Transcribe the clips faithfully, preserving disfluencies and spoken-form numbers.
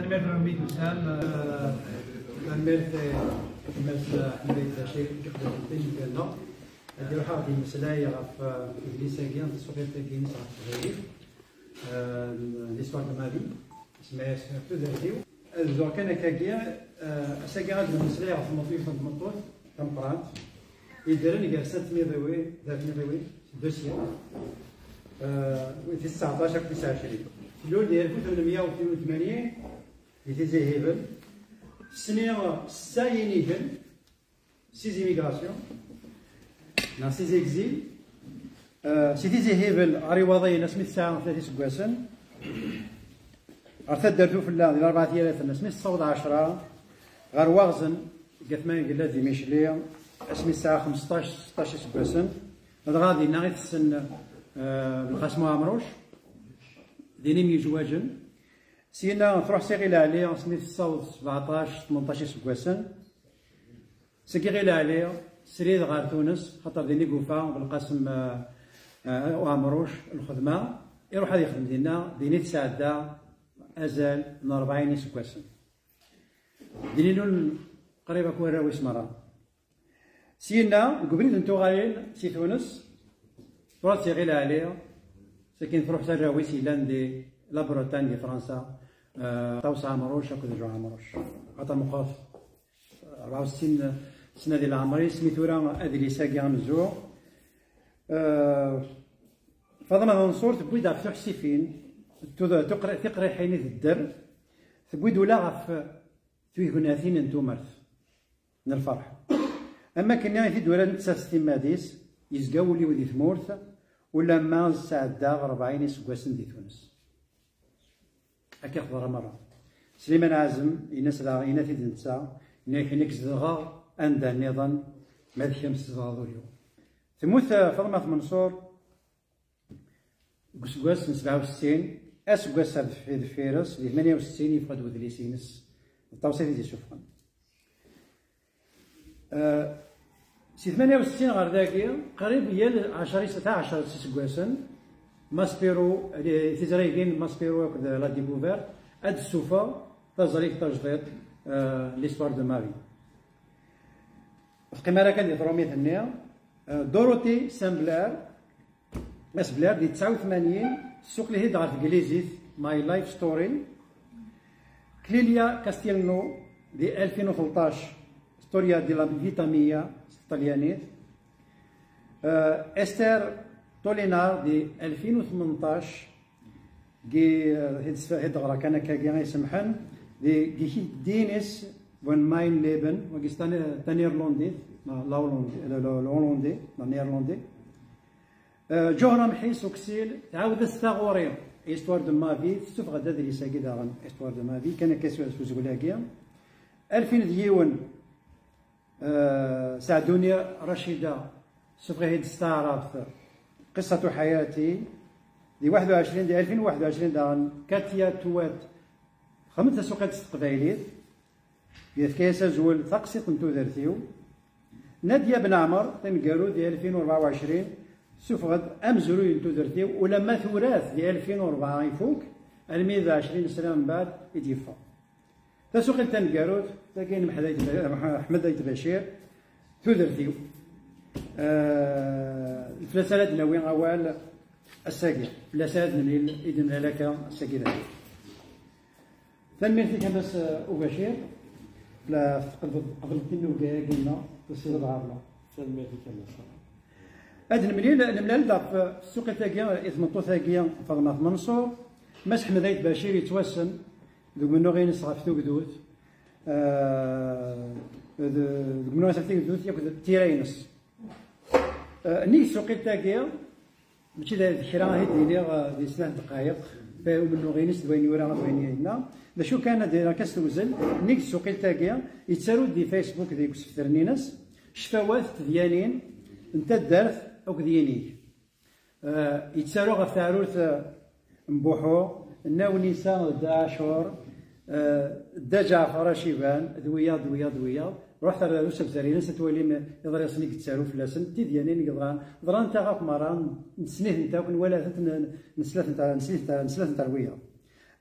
Tanemmirt i Sam, eh, tanemmirt, eh, tanemmirt, eh, Ḥmed Bacir, i d-iqedmen tineggalna. Ad iruḥ ad d-yemmeslay ɣef, eh, udlis-agi, tasuqilt-agi-ines ɣef teqbaylit, eh, l'histoire de ma vie, isemma-yas tudert-iw. Ad bduɣ kan akkagi, eh, ass-agi ad d-nemmeslay ɣef tmeṭṭut, yiwet n tmeṭṭut tameqqrant, yeddren gar snat tmiḍiwin, tlata tmiḍiwin, deux siècles, eh, tis tseɛṭac akked tis ɛecrin. Tlul di alef u tmenmeyya u tnin u tmanyin, di Tizi Hibel, tesni setta yinigen, six immigrations, neɣ six exils. Eh, si Tizi Hibel ɣer Iwaḍiyen asmi tesɛa tlata iseggasen, ɣer taddart ufella di Larebɛa Yiraten asmi tessaweḍ ɛecra, ɣer Waɣzen deg At Mangellat di Micli asmi tesɛa xmesṭac, seṭṭac iseggasen, dɣa dinna i tessen, eh, Belqasem Uɛemruc, din i myezwaǧen. Syenna truḥ s Iɣil Ɛli asmi tessaweḍ sbeɛṭac, tmenṭac iseggasen. Seg Iɣil Ɛli, srid ɣer Tunes, xaṭer din i yufa Belqasem, eh, eh, Uɛemruc lxedma, iruḥ ad yexdem dinna, din i tesɛedda azal n rebɛin iseggasen. Din i lul qrib akk warraw-is merra. Syenna, deg ubrid n tuɣalin si Tunes, truḥ s Iɣil Ɛli, sakin truḥ s arraw-is yellan di la Bretagne, di Fransa, eh, Ṭawes Ɛemruc akked Jean Ɛemruc. Xaṭer meqqret, rebɛa u settin sna di leɛmer-is, mi tura adlis-agi amenzu. Eh, Faḍma Manṣur tewwi-d ɣef tuḥsifin, tud-, tuqri-, tiqriḥin i tedder, tewwi-d ula ɣef twignatin n tumert, n lferḥ. Am wakken i t-id-ura nettat s timmad-is, yezga wul-iw di tmurt, ulamma sɛeddaɣ rebɛin iseggasen di Tunes. Akka i xḍer merra. Sliman Ɛazem, yenna-s daɣ, yenna-t-id netta, yenna-yak nekk zedɣeɣ anda nniḍen, ma d kemm tzedɣeḍ ul-iw. Temmut, eh, Faḍma Manṣur deg useggas n sebɛa u settin, aseggas ar def-, deffir-s, di tmanya u settin, yeffeɣ-d wedlis-ines, d taweṣṣit i d-yessufɣen. Eh, si tmanya u settin ɣer dagi, qrib yal ɛecra is-, taɛecra iseggasen, Maspero, eh, tizrigin n Maspero akked La Découverte, ad d-tessufeɣ taẓrigt tajdiṭ, eh, L'histoire de ma vie. Ur teqqim ara kan di trumit-nni, eh, Dorothy Saint-Blair, Saint-Blair di tesɛa u tmanyin, tessuqel-it-id ɣer teglizit, My Life Story. Clelia Castelnau di alfin u tleṭṭac, Storia della vita mia, s tṭalyanit. Eh, Esther Tolinar di alfin u tmenṭac, gi, eh, hid sfa-, hid ɣra kan akkagi ay semḥen, di, gi hi-, Dinis von Mein Leben, wagi s tani-, tanirlundit, neɣ la Hollande, le, le, le hollandais, neɣ néerlandais. Eh, Ǧuhra Mḥis Uksil, tɛawed-as taɣuri, Histoire de ma vie, tessufeɣ-d adlis-agi daɣen, Histoire de ma vie, kan akka s, s uzwel-agi. Alfin d yiwen, eh, Saɛduni Racida, tessufeɣ-it-id s taɛrabt, Qissatu Ḥayati, di waḥed u ɛecrin, di alfin u waḥed u ɛecrin daɣen, Katia Tuwat, xedmet tasuqilt s teqbaylit, yefka-yas azwel Taqsiṭ n tudert-iw. Nadia Ben Ɛmer, taneggarut di alfin u rebɛa u ɛecrin, tessufeɣ-d Amezruy n tudert-iw, ulamma tura-t di alfin u rebɛa ifuk, almi d ɛecrin sna mbeɛd i d-yeffeɣ. Tasuqilt taneggarut, tagi n Meḥmed Ayt Ba-, Ḥmed Ayt Bacir, tudert-iw. Eh, fell-as ara d-nawi awal ass-agi, fell-as ara d-nemlil, i d-nemlal akka ass-agi daɣen. Tanemmirt-ik a Mass Ubacir, la tqebleḍ, tqebleḍ tinnubga-agi-nneɣ, tusiḍ-d ɣer-neɣ. Tanemmirt-ik a Mass. Ad nemlil, nemlal-d ɣef tsuqilt-agi i tmeṭṭut-agi Faḍma At Menṣur. Mass Ḥmed Ayt Bacir yettwassen deg umennuɣ-ines ɣef tugdut, eh, d-, deg umennuɣ-ines ɣef tugdut akked tira-ines. Eh, nnig tsuqilt-agi, mačči d, d kra i d-iniɣ, eh, di snat ddqayeq, f umennuɣ-ines d wayen yura d wayen yenna. D acu kan, ad d-iniɣ kan s tewzel, nnig tsuqilt-agi, yettaru-d di Facebook deg usefter-ines, ccfawat n tedyanin n taddart akked yinig. Eh, yettaru ɣef teɛrurt, eh, n Buḥu, Nna Wnisa d Dda Ɛacur, eh, Dda Ǧaɛfar Aciban, d wiyaḍ, d wiyaḍ, d wiyaḍ. Ruḥet ar usebter-ines ad twalim iḍrisen i yettaru fell-asen, tidyanin i yeḍran, ḍrant-aɣ akk merra, nesnit-nent akk, nwala-tent, n-, nesla-tent, nesla-tent, nesla-tent ar wiyaḍ.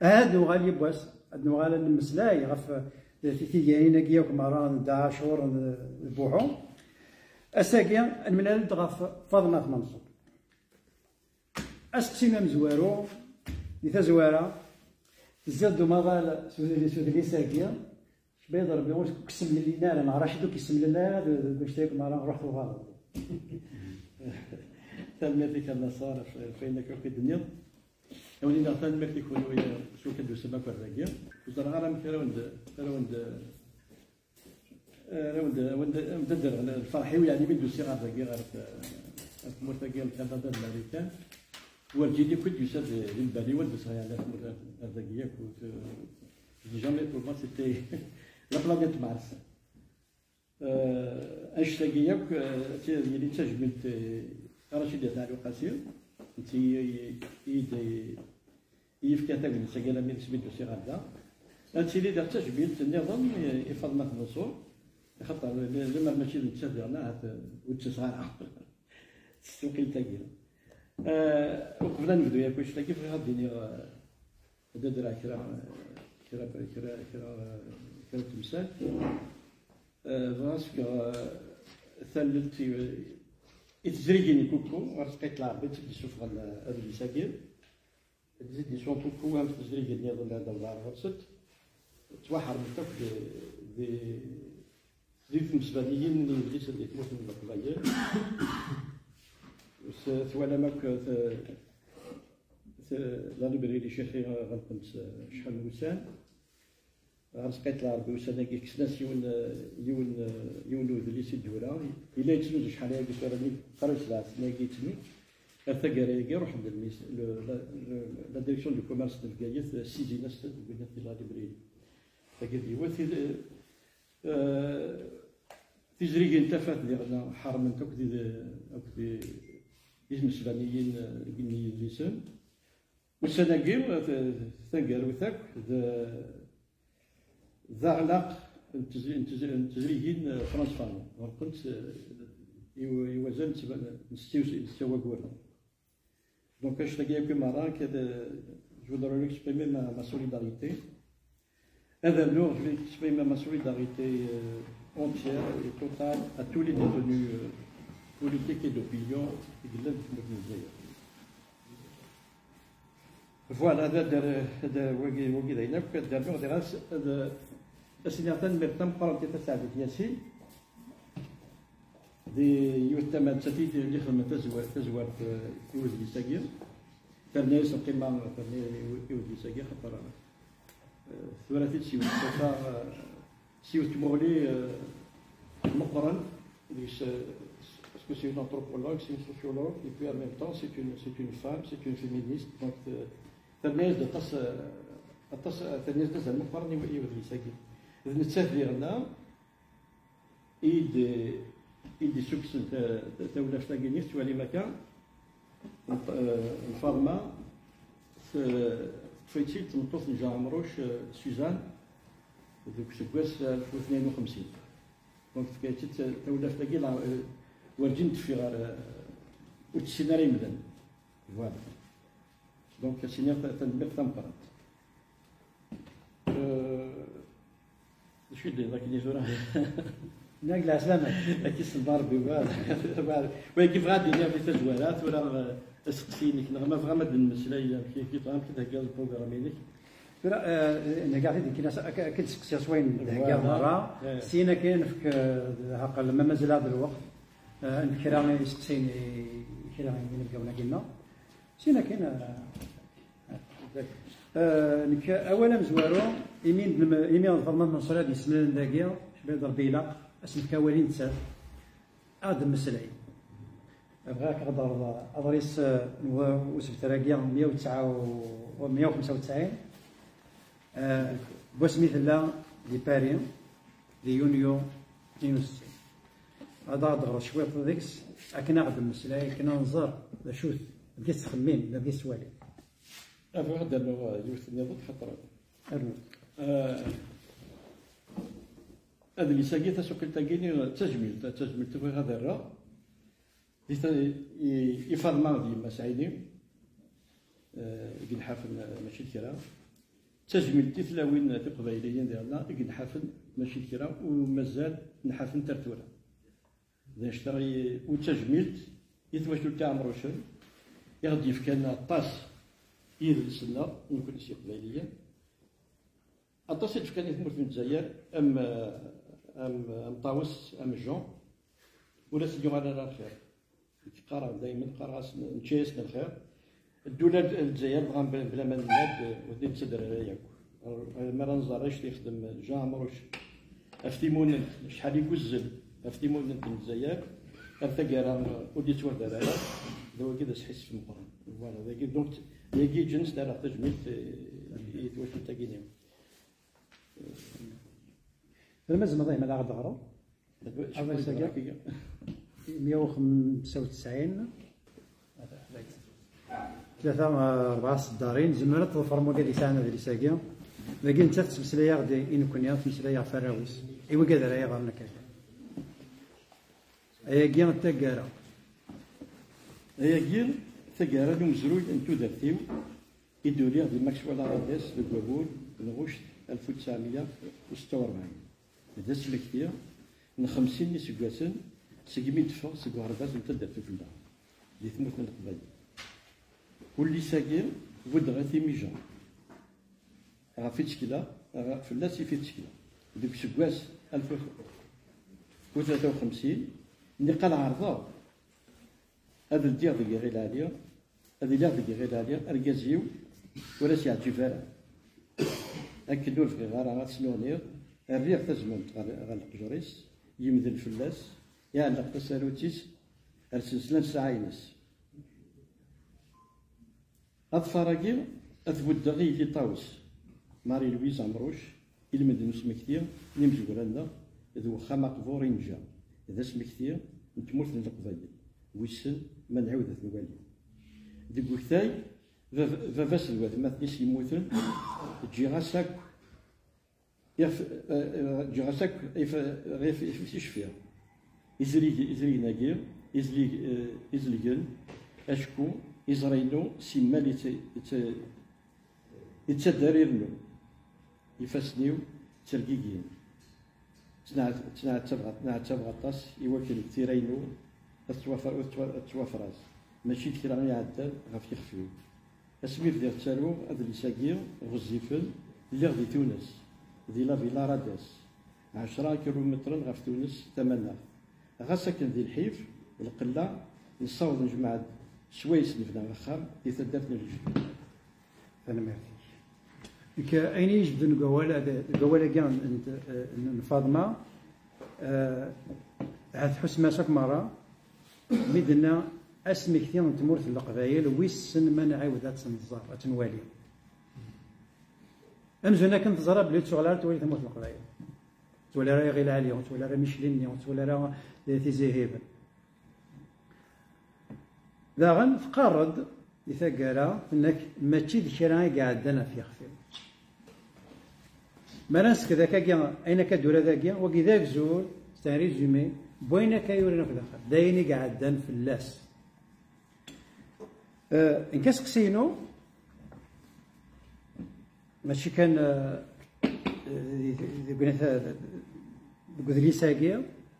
Aha ad nuɣal yiwwas ad nuɣal ad nemmeslay ɣef tigayin-agi akk merra n Dda Ɛacur d Buḥu. Ass-agi, nemlal-d ɣef Faḍma At Manṣur. Aseqsi amezwaru, di tazwara, tezziḍ-d umaḍal s udlis, s udlis-agi, cbayed Rebbi ur k-semlelin ara, neɣ Racid ur k-yessemlel ara deg, deg wannect-agi merra, ruḥ tuɣaleḍ. Tanemmirt-ik a Naṣer ɣef, ɣef wayen akk i d-tenniḍ. Awen-iniɣ tanemmirt i kunwi s wakken d-tusam akk ar dagi. Ur ẓriɣ ara amek ara wen-d, ara wen-d, ara wen-d, wen-d, wen-d ad d-rreɣ lferḥ-iw, yeɛni mi d-usiɣ ar dagi, ɣer, ɣer tmurt-agi n Kanada d Marikan. Werǧin akk i d-yusa d, di lbal-iw ad d-usiɣ yeɛni ar tmurt, ar dagi akk. Ur t-, jamais pour moi c'était la planète Mars. Eh, annect-agi yakk, eh, d yili d tajmilt, eh, i Racid At Ɛli Uqasi, netta i, i, i d-, i yefka tagnit-agi alammi d asmi d-usiɣ ɣer da. Ad tili daɣ d tajmilt nniḍen i, i Faḍma At Manṣur, axaṭer le-, lemmer mačči d nettat diɣen, ahat, eh, ur d-ttaseɣ ara s tsuqilt-agi. Eh, uqbel ad nebdu yakk annect-agi, bɣiɣ ad d-iniɣ, eh, ad d-rreɣ kra, kra, kra, kra, kra n temsal. Eh, bɣiɣ ad s-fkeɣ, eh, tallelt i, i tezrigin n Kuku, ɣer tqayt n Lɛerbi i tt-id-issufɣen, eh, adlis-agi. Ad d-issufɣen Kuku am tezrigin nniḍen ad d-awḍeɣ ɣer-sent. Ttwaḥerment akk di, di, di tmesbaniyin n yedlisen di tmurt n Leqbayel. S-, twalam akk, eh, t-, t-, la librairie Cixi ɣelqent, eh, acḥal n wussan. Ɣer tqayt n Lɛerbi ussan-agi, kksen-as yiwen, yiwen, yiwen n udlis i d-tura. Yella yettnuzu acḥal ayagi tura, qrib sebɛa snin ayagi yettnuz. Ar taggara-agi, ruḥen-d lmis-, le, la, le, la direction du commerce de Bgayet, ssizin-as-t-id, wwin-t-id la librairie. Tagi d yiwet, tid-, eh, tizrigin n tafat diɣen ḥerment akk di, akk di, di tmesbaniyin, eh, n yidlisen. Ussan-agi, t-, taneggarut akk d, d aɣlaq n tez-, n tez-, n tezrigin, eh, France Femme. Ɣelqent, eh, i w-, i wazal n seba-, n setta u s-, n setta wagguren. Donc, annect-agi akk i merra, que de, je voudrais exprimer ma, ma solidarité. Ad rnuɣ, je vais exprimer ma solidarité, euh, entière et totale à tous les détenus, euh, politiques et d'opinion i yellan deg tmurt n Lezzayer. Voilà, ad, ad, ad, wagi, wagi d ayen akk, ad d-rnuɣ diɣ as-, ad, ad s-iniɣ tanemmirt tameqqrant i Taseɛdit Yasin, di yiwet tama nettat i d-ixedmen tazwa-, tazwart, eh, i udlis-agi. Terna-yas lqima, terna i, i udlis-agi, xaṭer, eh, tura-t-id s yiwet tama, eh, s yiwet tmuɣli, eh, meqqren, deg-s, eh, parce que c'est une anthropologue, c'est une sociologue, et puis en même temps, c'est une, c'est une femme, c'est une féministe. Donc, eh, terna-yas-d aṭas, eh, aṭas, eh, terna-yas-d azal meqqren i, i udlis-agi. D nettat diɣen, i d-, i d-isukksen ta-, ta-, tawlaft-agi-nni tettwalim akka, n F-, eh, n Faḍma, t-, teṭṭef-itt-id tmeṭṭut n Jean Amrouche, eh, Suzanne, deg useggas alef u tnayen u xemsin. Donc, tefka-tt-id ta-, tawlaft-agi, la-, eh, werǧin d-teffiɣ ara, eh, ur tt-ssin ara yemdanen. Voilà. Donc, ad s-iniɣ ta-, tanemmirt tameqqrant. Euh, d acu i d-tenniḍ akken i tura? Nag lɛeslama. Ad k-isselḍ Rebbi, voilà. Wagi bɣiɣ ad d-iniɣ di tazwara, tura, euh, aseqsi-inek, neɣ ma tebɣam ad d-nemmeslay, amek i, amek i theggaḍ lprogram-inek? Tura, euh, nhegga-t-id akken ad, ad, ad k-id-seqsiɣ s wayen d-theggaḍ merra. Syin akken ad nefk, euh, aql ma mazal-aɣ-d lweqt, euh, ad nefk kra n yiseqsiyen i kra n yinebgawen-agi-nneɣ. Syin akken, euh, euh, nekk, awal amezwaru, imi d-, imi ɣ-, Faḍma Manṣur ad yesmlen dagi, cbayed Rebbi ilaq, ad s-nefk awal i nettat, ad d-temmeslay. Bɣiɣ ad k-ɣ-d-terreḍ aḍris, euh, n wa-, usebter-agi, meyya u tesɛa u, meyya u xemsa u tesɛin, euh, n wasmi tella di Paris, di yunyu tnin u settin. Ad aɣ-d-teɣreḍ cwiṭ deg-s, akken ad aɣ-d-temmeslay, akken ad nẓer d acu-t, d acu tettxemmim, d acu tettwali. Bɣiɣ ad d-rnuɣ, euh, yiwet nniḍen, xaṭer, rnu, euh, adlis-agi, tasuqilt-agi-nni, d tajmilt, d tajmilt i bɣiɣ ad rreɣ. Di ta-, i, i Faḍma d yemma-s Ɛini, eh, deg lḥafel, eh, mačči d kra. D Tajmilt i tlawin tiqbayliyin diɣenna i yenḥafen, mačči d kra, u mazal nḥafen ar tura. D anect-a i, u d tajmilt i twacult Iɛemrucen, i ɣ-d-yefkan aṭas i yidles-nneɣ, nekkni s Iqbayliyen. Aṭas i d-fkan i tmurt n Lezzayer, am, am, am Ṭawes, am Jean, ur asen-yuɣal ara lxir. Qqareɣ daymen, qqareɣ-asen, nečča-yasen lxir. Ddula n Lezzayer, dɣa bla, bla ma nenna-d, ur d-nettader ara yakk. Mi ara nẓer acu yexdem Jean Amrouche ɣef timunent, acḥal i yuzzel ɣef timunent n Lezzayer, ar taggara ur d-yettwader ara, d wagi d asḥissef meqqren. Voilà, dagi, donc, dagi ǧǧan s ara tajmilt, eh, i twacult-agi-nni. Lemmer tzemreḍ ihi ad aɣ-d-teɣreḍ? Adlis-agi, meyya u xemsa u tesɛin, tlata, eh, rebɛa ṣeddarin, zemren ad tḍefrem wigad yesɛan adlis-agi. Dagi nettat tettmeslay-aɣ-d i nekkni, tettmeslay ɣef warraw-is, i wigad ara yeɣren akka. Ayagi d taggara. Ayagi d taggara n umezruy n tudert-iw, i d-uriɣ di Maxwell Aradès deg waggur n ɣuct alef u tesɛemya u setta u rebɛin. D asmekti n xemsin n yiseggasen segmi d-ffeɣ seg uɣerbaz n taddart ufella di tmurt n Leqbayel. Ullis-agi buddeɣ-it i Mijan. Ɣef i ttekleɣ, ɣef, fell-as i fi ttekleɣ. Deg useggas alef u tlata u xemsin, nniqal ɛerḍeɣ ad ldiɣ deg Iɣil Ɛli, ad iliɣ deg Iɣil Ɛli, argaz-iw ur as-yeɛǧib ara. Akken ur bɣiɣ ara ad snuɣniɣ, rriɣ tazmamt ɣer, ɣer leqjer-is, yemdel fell-as, iɛelleq tasarut-is ar snesla n ssaɛa-ines. Aḍfar-agi ad t-buddeɣ i yelli Ṭawes, Marie-Louise Amrouche, ilmend n usmekti n imezwura-nneɣ d wexxam aqbur i neǧǧa, d asmekti n tmurt n Leqbayel, wissen ma nɛiwed ad t-nwali. Deg uktay, bab-, baba-s d watmaten-is yemmuten, ǧǧiɣ-as akk Ixf, eh, eh, ǧǧiɣ-as akk if, ɣef, if i cfiɣ. Izrig, izrigen-agi, izlig, eh, izlegen, acku iẓra-inu simmal itt-, itt-, ittadar irennu. Ifassen-iw ttergigin. Ttneɛ-, ttneɛttabeɣ, ttneɛttabeɣ aṭas i wakken tira-inu ad tettwafer-, ad tettwa-, ad tettwafraz. Mačči d kra iɛeddan ɣef yixef-iw. Asmi bdiɣ ttaruɣ adlis-agi ɣezzifen, lliɣ di Tunes, di la Villa Rades, ɛecra kilumetren ɣef Tunes tamaneɣt. Ɣas akken di lḥif, lqella, nessaweḍ nejmeɛ-d swayes nebna axxam di taddart n Lejdi. Tanemmirt-ik. Nekk, ayen i yi-ijebbden deg wawal-, deg wawal-agi n, n, n Faḍma, eh, ahat tḥusem-as akk merra, mi d-tenna asmekti n tmurt n Leqbayel, wissen ma nɛiwed ad tt-nẓer, ad tt-nwali. Amzun akken teẓra belli ur tettwaɣal ara twali tamurt n Leqbayel. Ur tettwali ara Iɣil Ɛli, ur tettwali ara Micli-nni, ur tettwali ara Tizi Hibel. Daɣen tqarr-d di taggara, tenna-k mačči d kra i iɛeddan ɣef yixef-iw. Mi ara nsekd akkagi, ayen akka d-ura dagi, wagi d agzul, c'est un résumé, n wayen akka yuran akk daxel. D ayen i iɛeddan fell-as. Eh, nekk aseqsi-inu, mačči kan, eh, deg, deg, deg udlis-agi,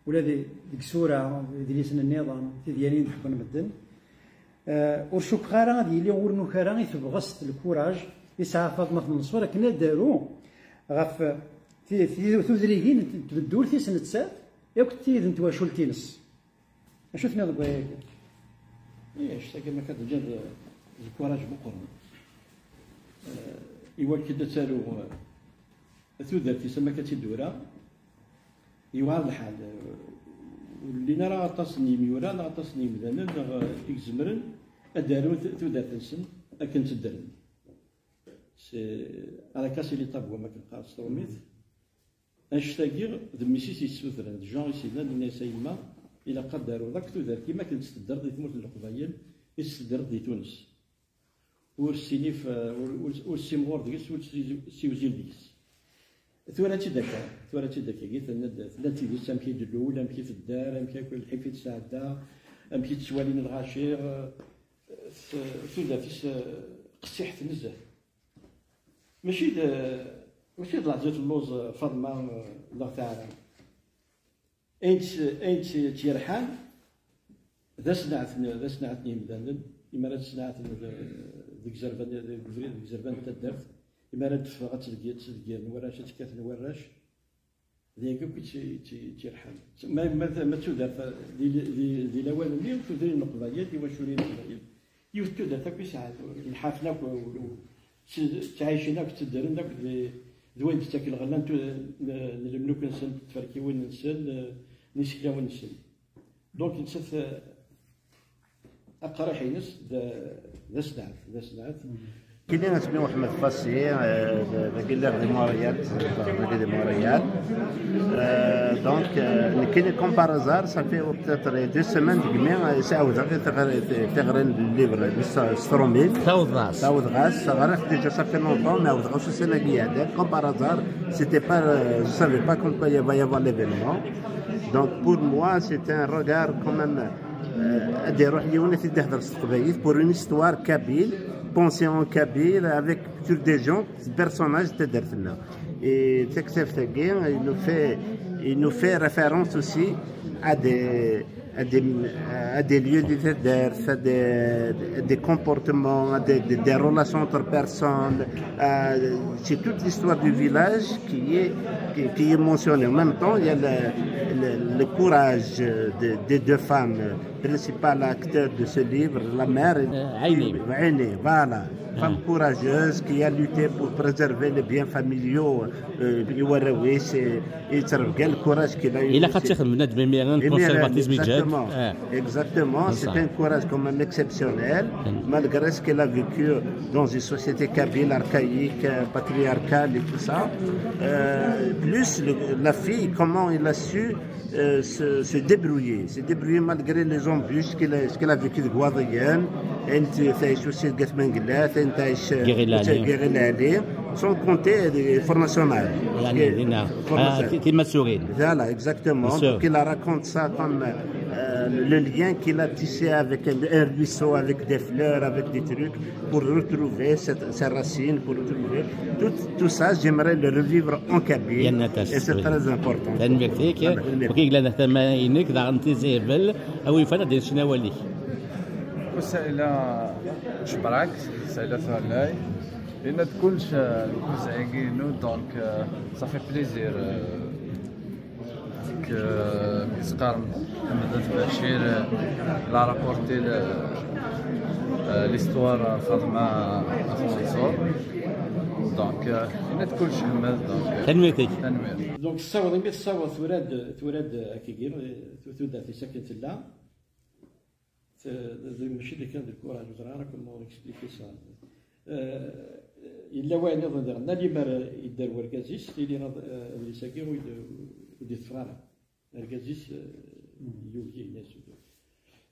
ula di, deg isura, idlisen nniḍen, tidyanin i d-ḥebbun medden, eh, ur cukkeɣ ara ad yili ur nuki ara i tebɣest, lkuraj, i tesɛa Faḍma At Menṣur akken ad d-taru ɣef ti-, ti-, tudrigin n tbeddurt-is nettat, akked tid n twacult-ines. Acu tenniḍ deg wayagi? Ih, anect-agi ma akka d-tiniḍ d, d lkuraj meqqren. Eh, i wakken ad taru, eh, tudert-is am akka tt-id-ura, yewɛer lḥal. Eh, ur llin ara aṭas n yimyura, neɣ aṭas n yimdanen, neɣ, eh, i izemren ad d-arun t-, tudert-nsen akken tt-ddren. S-, à la casse les tabous, am akken qqaren s trumit. Annect-agi d mmi-s i s-yessutren, d Jean i s-yennan, yenna-yas: "A yemma, ilaq ad d-taruḍ akk tudert-im akken tt-teddreḍ di tmurt n Leqbayel i tt-teddreḍ di Tunes. Ur ssinif, ur, ur, ur ssimɣur deg-s, ur ssiwzil deg-s." Tura-tt-id akka, tura-tt-id akkagi, tenna-d, tella d tidet, amek i d-tlul, amek i tedder, amek akk lḥif i tesɛedda, amek i tt-ttwalin lɣaci, eh, t-, tudert-is, eh, qessiḥet nezzeh. Mačči d, mačči d leɛǧeb n lluẓ, eh, Faḍma, eh, neɣ Taɛra. Ayen tt-, ayen tt-, tt-yerḥan d asenɛet n, d asenɛet n yimdanen, imi ara tesneɛten d-, deg izerban, deg ubrid, deg izerban n taddart, imi ara d-teffeɣ ad tedgir, ad tedgir n warrac, ad tekkat n warrac, d ayagi akk i tt-, i tt-, i tt-yerḥan. Ma, ma, ma d tudert di, di, di lawan-nni, tudrin n Leqbayel, tiwaculin n Leqbayel, yiwet n tudert akk i sɛan, ur nḥafen akk, ur, ur, s-, ttɛicen akk, tteddren akk d, d wayen d-tettak lɣella n tu-, n, n lemluk-nsen, n tferkiwin-nsen, n iseklawen-nsen. Donc, nettat, eh, aqriḥ-ines d, d asneɛt, d asneɛt. Kini asmi Mohamed Fassi, euh, de, de Guilherme de Montréal, de, de Montréal. Euh, donc, euh, nekkini, comme par hasard, ça fait peut-être deux semaines que je suis au livre, Stromil. Tawḍas. Tawḍas, ça arrive déjà, ça fait longtemps, mais aussi c'est la Guyane. Comme par hasard, c'était pas, euh, je savais pas comme quoi il va y avoir l'événement. Donc, pour moi, c'est un regard quand même, euh, ad iruḥ yiwen ad t-id-ihder s teqbaylit pour une histoire kabyle, pensée en kabyle, avec sur des gens, des personnages de Derfna. Et Texef Seguin, il nous fait, il nous fait référence aussi à des, à des, à des lieux de Teders, à des, des comportements, à des, des, des relations entre personnes. Euh, c'est toute l'histoire du village qui est, qui, qui est mentionnée. En même temps, il y a le, le, le courage de, des deux femmes principales acteurs de ce livre, la mère, Euh, Aini. Aini, voilà. Femme courageuse qui a lutté pour préserver les biens familiaux, euh, i warraw-is, et, et le courage qu'il a eu. Ilaq ad tixdem bnadem imir-a n Imir-a, conservatisme iǧǧa-d. Exactement. Ah. Exactement. C'est un courage quand même exceptionnel, malgré ce qu'elle a vécu dans une société kabyle, archaïque, euh, patriarcale et tout ça. Euh, plus le- la fille, comment elle a su, euh, se, se débrouiller, se débrouiller malgré les embûches qu'elle a, qu'elle a vécues de Guadalajara, et aussi de Gatmangla, et Guerilla, Guerilla, sans compter les Front National. يعني هنا. Front National. Timassurin. Voilà, exactement. Bien sûr. Donc, il a raconté ça comme, euh, le lien qu'il a tissé avec un, un ruisseau, avec des fleurs, avec des trucs, pour retrouver cette, ses racines, pour retrouver tout, tout ça, j'aimerais le revivre en kabyle. Et c'est très important. Tanemmirt-ik. Voilà, tanemmirt. Wagi yella d tama-inek, daɣen Tizi Hibel, a wi yufan ad d-ncen awal-ik. Saɛla Cebrak, Saɛla Tuɛlay. Yenna-d kullec, euh, deg uzɛig-inu, donc, euh, ça fait plaisir, euh, que, euh, mi s-qqaren Ḥmed At Bacir, euh, il a rapporté le, euh, l'histoire, euh, Faḍma At Manṣur. Donc, euh, yenna-d kullec Ḥmed, donc, euh, Tanemmirt-ik. Tanemmirt. Donc, tessaweḍ, imi tessaweḍ, tura-d, tura-d akkagi, tu-, tudert-is akken tella. T-, d-, mačči d kan d lkuraj, ur ẓriɣ ara comment expliquer ça. Euh, yella wayen nniḍen diɣen, a limer yedder wergaz-is, tili ad-, euh, adlis-agi ur d-, ur d-iteffeɣ ara. Argaz-is, euh, yugi, yenna-as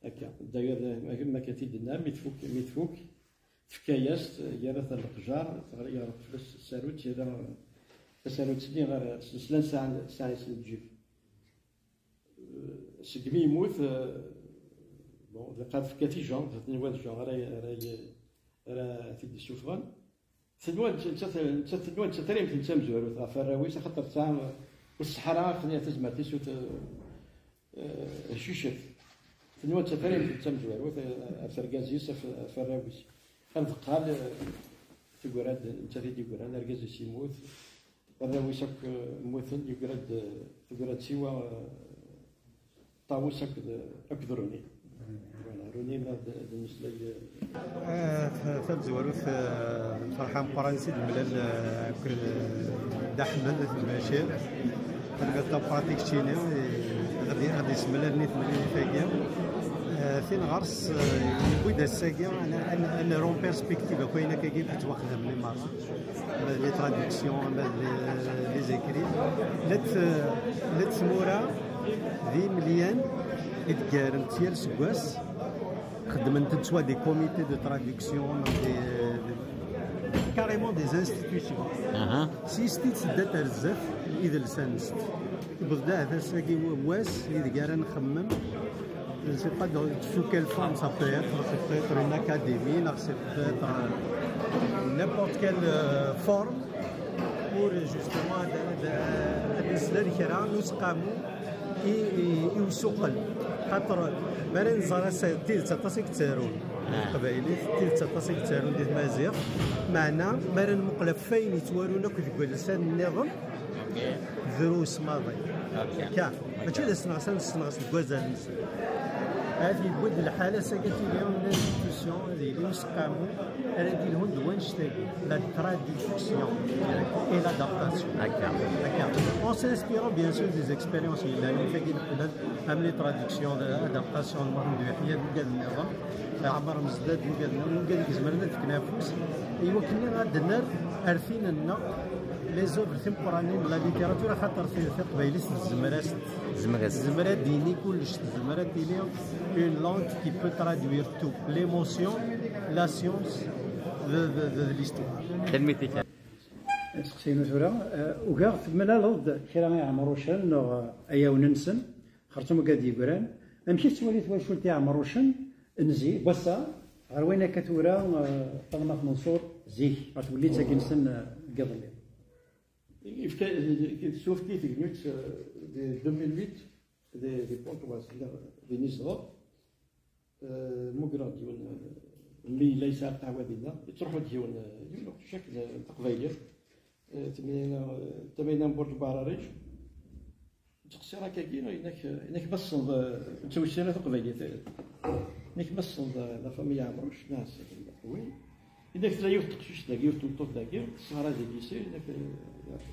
akka. D'ailleurs, euh, ma akka t-id-tenna, mi tfuk, mi tfuk, tefka-yas-t, yerra-t ɣer leqjar, teɣra-, yeɣleq fell-as tasarut, yerra tasarut-nni ɣer, s lesla n Saɛid, Saɛid Send Ǧib. Euh, segmi yemmut, euh, bon, ilaq ad tefka i Jean, tenwa d Jean ara, ara, ara t-id-issufɣen. Tenwa, nettat, nettat, tenwa nettat ara yemmten d tamezwarut ɣef warraw-is, axaṭer tesɛa, ur tṣeḥḥa ara akken tazmert-is ur t-, eh, heccucet. Tenwa nettat ara yemmten d tamezwarut, eh, ɣef urgaz-is, ɣef, ɣef warraw-is. Ar deqqal, eh, teggra-d, nettat i d-yeggran, argaz-is yemmut, arraw-is akk, eh, mmuten, yeggra-d, teggra-d siwa, eh, Ṭawes akked, akked Runi. Voilà, Runi ma d, d mmeslay. Ah, ta-, tamezwarut, ah, lferḥ ameqqran i s-id-nemlal, ah, akked, ah, Dda Ḥmed At Lbacir. Tanemmirt la pratique cini, eh, ɣad, ɣad yesmel allen i temlilit-agi. Ah, tin ɣer-s, ah, yewwi-d ass-agi, ad, ad, ad naru en perspective akk ayen akkagi yettwaxdamen i merra. Ama d les traductions, ama d les, les écrits. Llant, llant tmura d imelyan i d-ggarent yal seggas, xeddment-d soit des comités de traduction, des, des, carrément des institutions. S yis-t i d-tedda ar zdat idles-nsent. Yewweḍ-d ahat ass-agi wass ideg ara nxemmem. Je ne sais pas dans, sous quelle forme ça peut être, ça peut être une académie, là, c'est peut-être, euh, N'importe quelle euh, forme pour justement ad- ad- ad neslal kra n useqqamu i i- i usuqel. Xaṭer mi ara nẓer ass-a d tidet aṭas i yettarun di teqbaylit, d tidet aṭas i yettarun di tmaziɣt, meɛna mi ara nmuqel ɣef wayen yettwarun akk deg wallsan nniḍen, drus maḍi. Akka. Mačči d asneɣs ad nessenɣes deg wazal-nsen. Ahat yewwi-d lḥal ass-agi ad tili une institution, ad yili useqqamu ara d-yelhun d wannect-agi, la traduction et l'adaptation. Akka. Akka. En s'inspirant bien sûr des expériences yellan am tagi neqbel, am les traductions, l'adaptation n Muḥend Uyeḥya d wigad nniḍen, Ɛmer Mezdad d wigad nniḍen, wigad i izemren ad fken afus i wakken ad d-nerr ar tin-nneɣ les œuvres timeqqranin n la littérature, axaṭer ti- taqbaylit tezmer-as, tezmer ad d-tini kullec, tezmer ad tili une langue qui peut traduire tout, l'émotion, la science, de, de, de, de l'histoire. Tanemmirt-ik. Asteqsi-inu tura, eh, ugaɣ temlaleḍ-d kra iɛemrucen neɣ, eh, ayawen-nsen, xerṣum wigad yegran. Amek i tettwali twacult iɛemrucen n zik, n wass-a, ɣer wayen akka tura, eh, Ṭalma At Menṣur zik, ɣer twellit-agi-nsen, eh, deg iḍelli? Yefka, yefka-yi tegnit, eh, di deux mille huit, di, di Pontoise, di, di Nizeḍ. Eh, mmugreɣ-d yiwen, eh, mmi yella yesɛa lqahwa dinna, yettruḥu-d yiwen, eh, yiwen uqcic akken, eh, taqbaylit, eh, tmeyyna, eh, tmeyyna n Burǧ Bahrariǧ. Ttqeṣṣireɣ akkagi, inak, inak ma tessneḍ, eh, ttawsira taqbaylit, eh, inak ma tessneḍ, eh, la famille Ɛemruc, neɣ oui. Inak tella yiwet n teqcict dagi, yiwet n tmeṭṭut dagi, tesɣar adlis, inak, eh,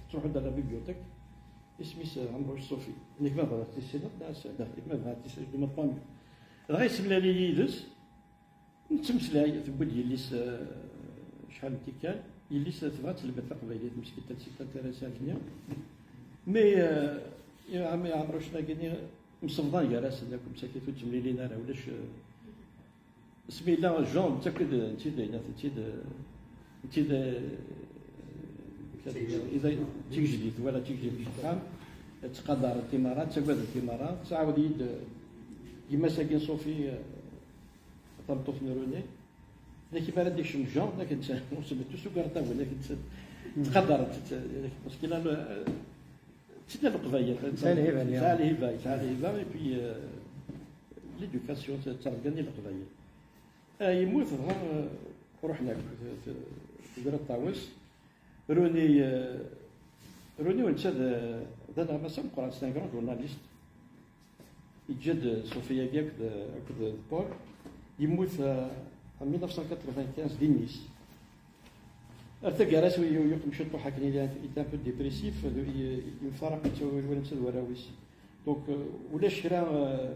tettruḥu-d à la bibliothèque, isem-is, eh, Ɛemruc Sophie. Inak ma bɣiɣ tissineḍ, neɣ, neɣ ma bɣiɣ tissineḍ, tant mieux. Dɣa yessemlal-iyi yid-s, nettmeslay, tewwi-d yelli-s, eh, acḥal n tikkal, yelli-s tebɣa ad telmed taqbaylit, meskint elle s'est intéressée à l'avenir. Mais, eh, ɛemrucen-agi-nni msebḍan gar-asen akk, msakit ur ttemlilin ara, ulac, eh, asmi yella Jean, nettakk-d, nettakk-d, nettakk-d, nettakk-d, eh, d tigejdit, wala d tigejdit n uxxam, ttqadaren timarat, ttagaden timarat, tɛawed-iyi-d, eh, yemma-s-agi n Sophie, eh, tameṭṭut n René, d akken mi ara d-ikcem Jean, d akken ur semmit tugar tabun, d akken ttqadaren, parce que là, le, euh, c'est le Leqbayel, tesɛa lhiba, tesɛa lhiba, et puis, euh, l'éducation, d targa n Leqbayel. Ah, yemmut, dɣa, euh, ruḥen akk, t- t- tegra Ṭawes. René, euh, René, netta d, d aneɣmas ameqqran, c'est un grand journaliste. Yeǧǧa-d Sophie-agi akked, akked Paul. Yemmut, euh, en mille neuf cent quatre-vingt-quinze di Nice. Ar taggara-s, yu- yuqem ciṭuḥ akken, il est un peu dépressif, de- i- yemfaraq netta, wala netta d warraw-is. Donc, euh, ulac kra, euh,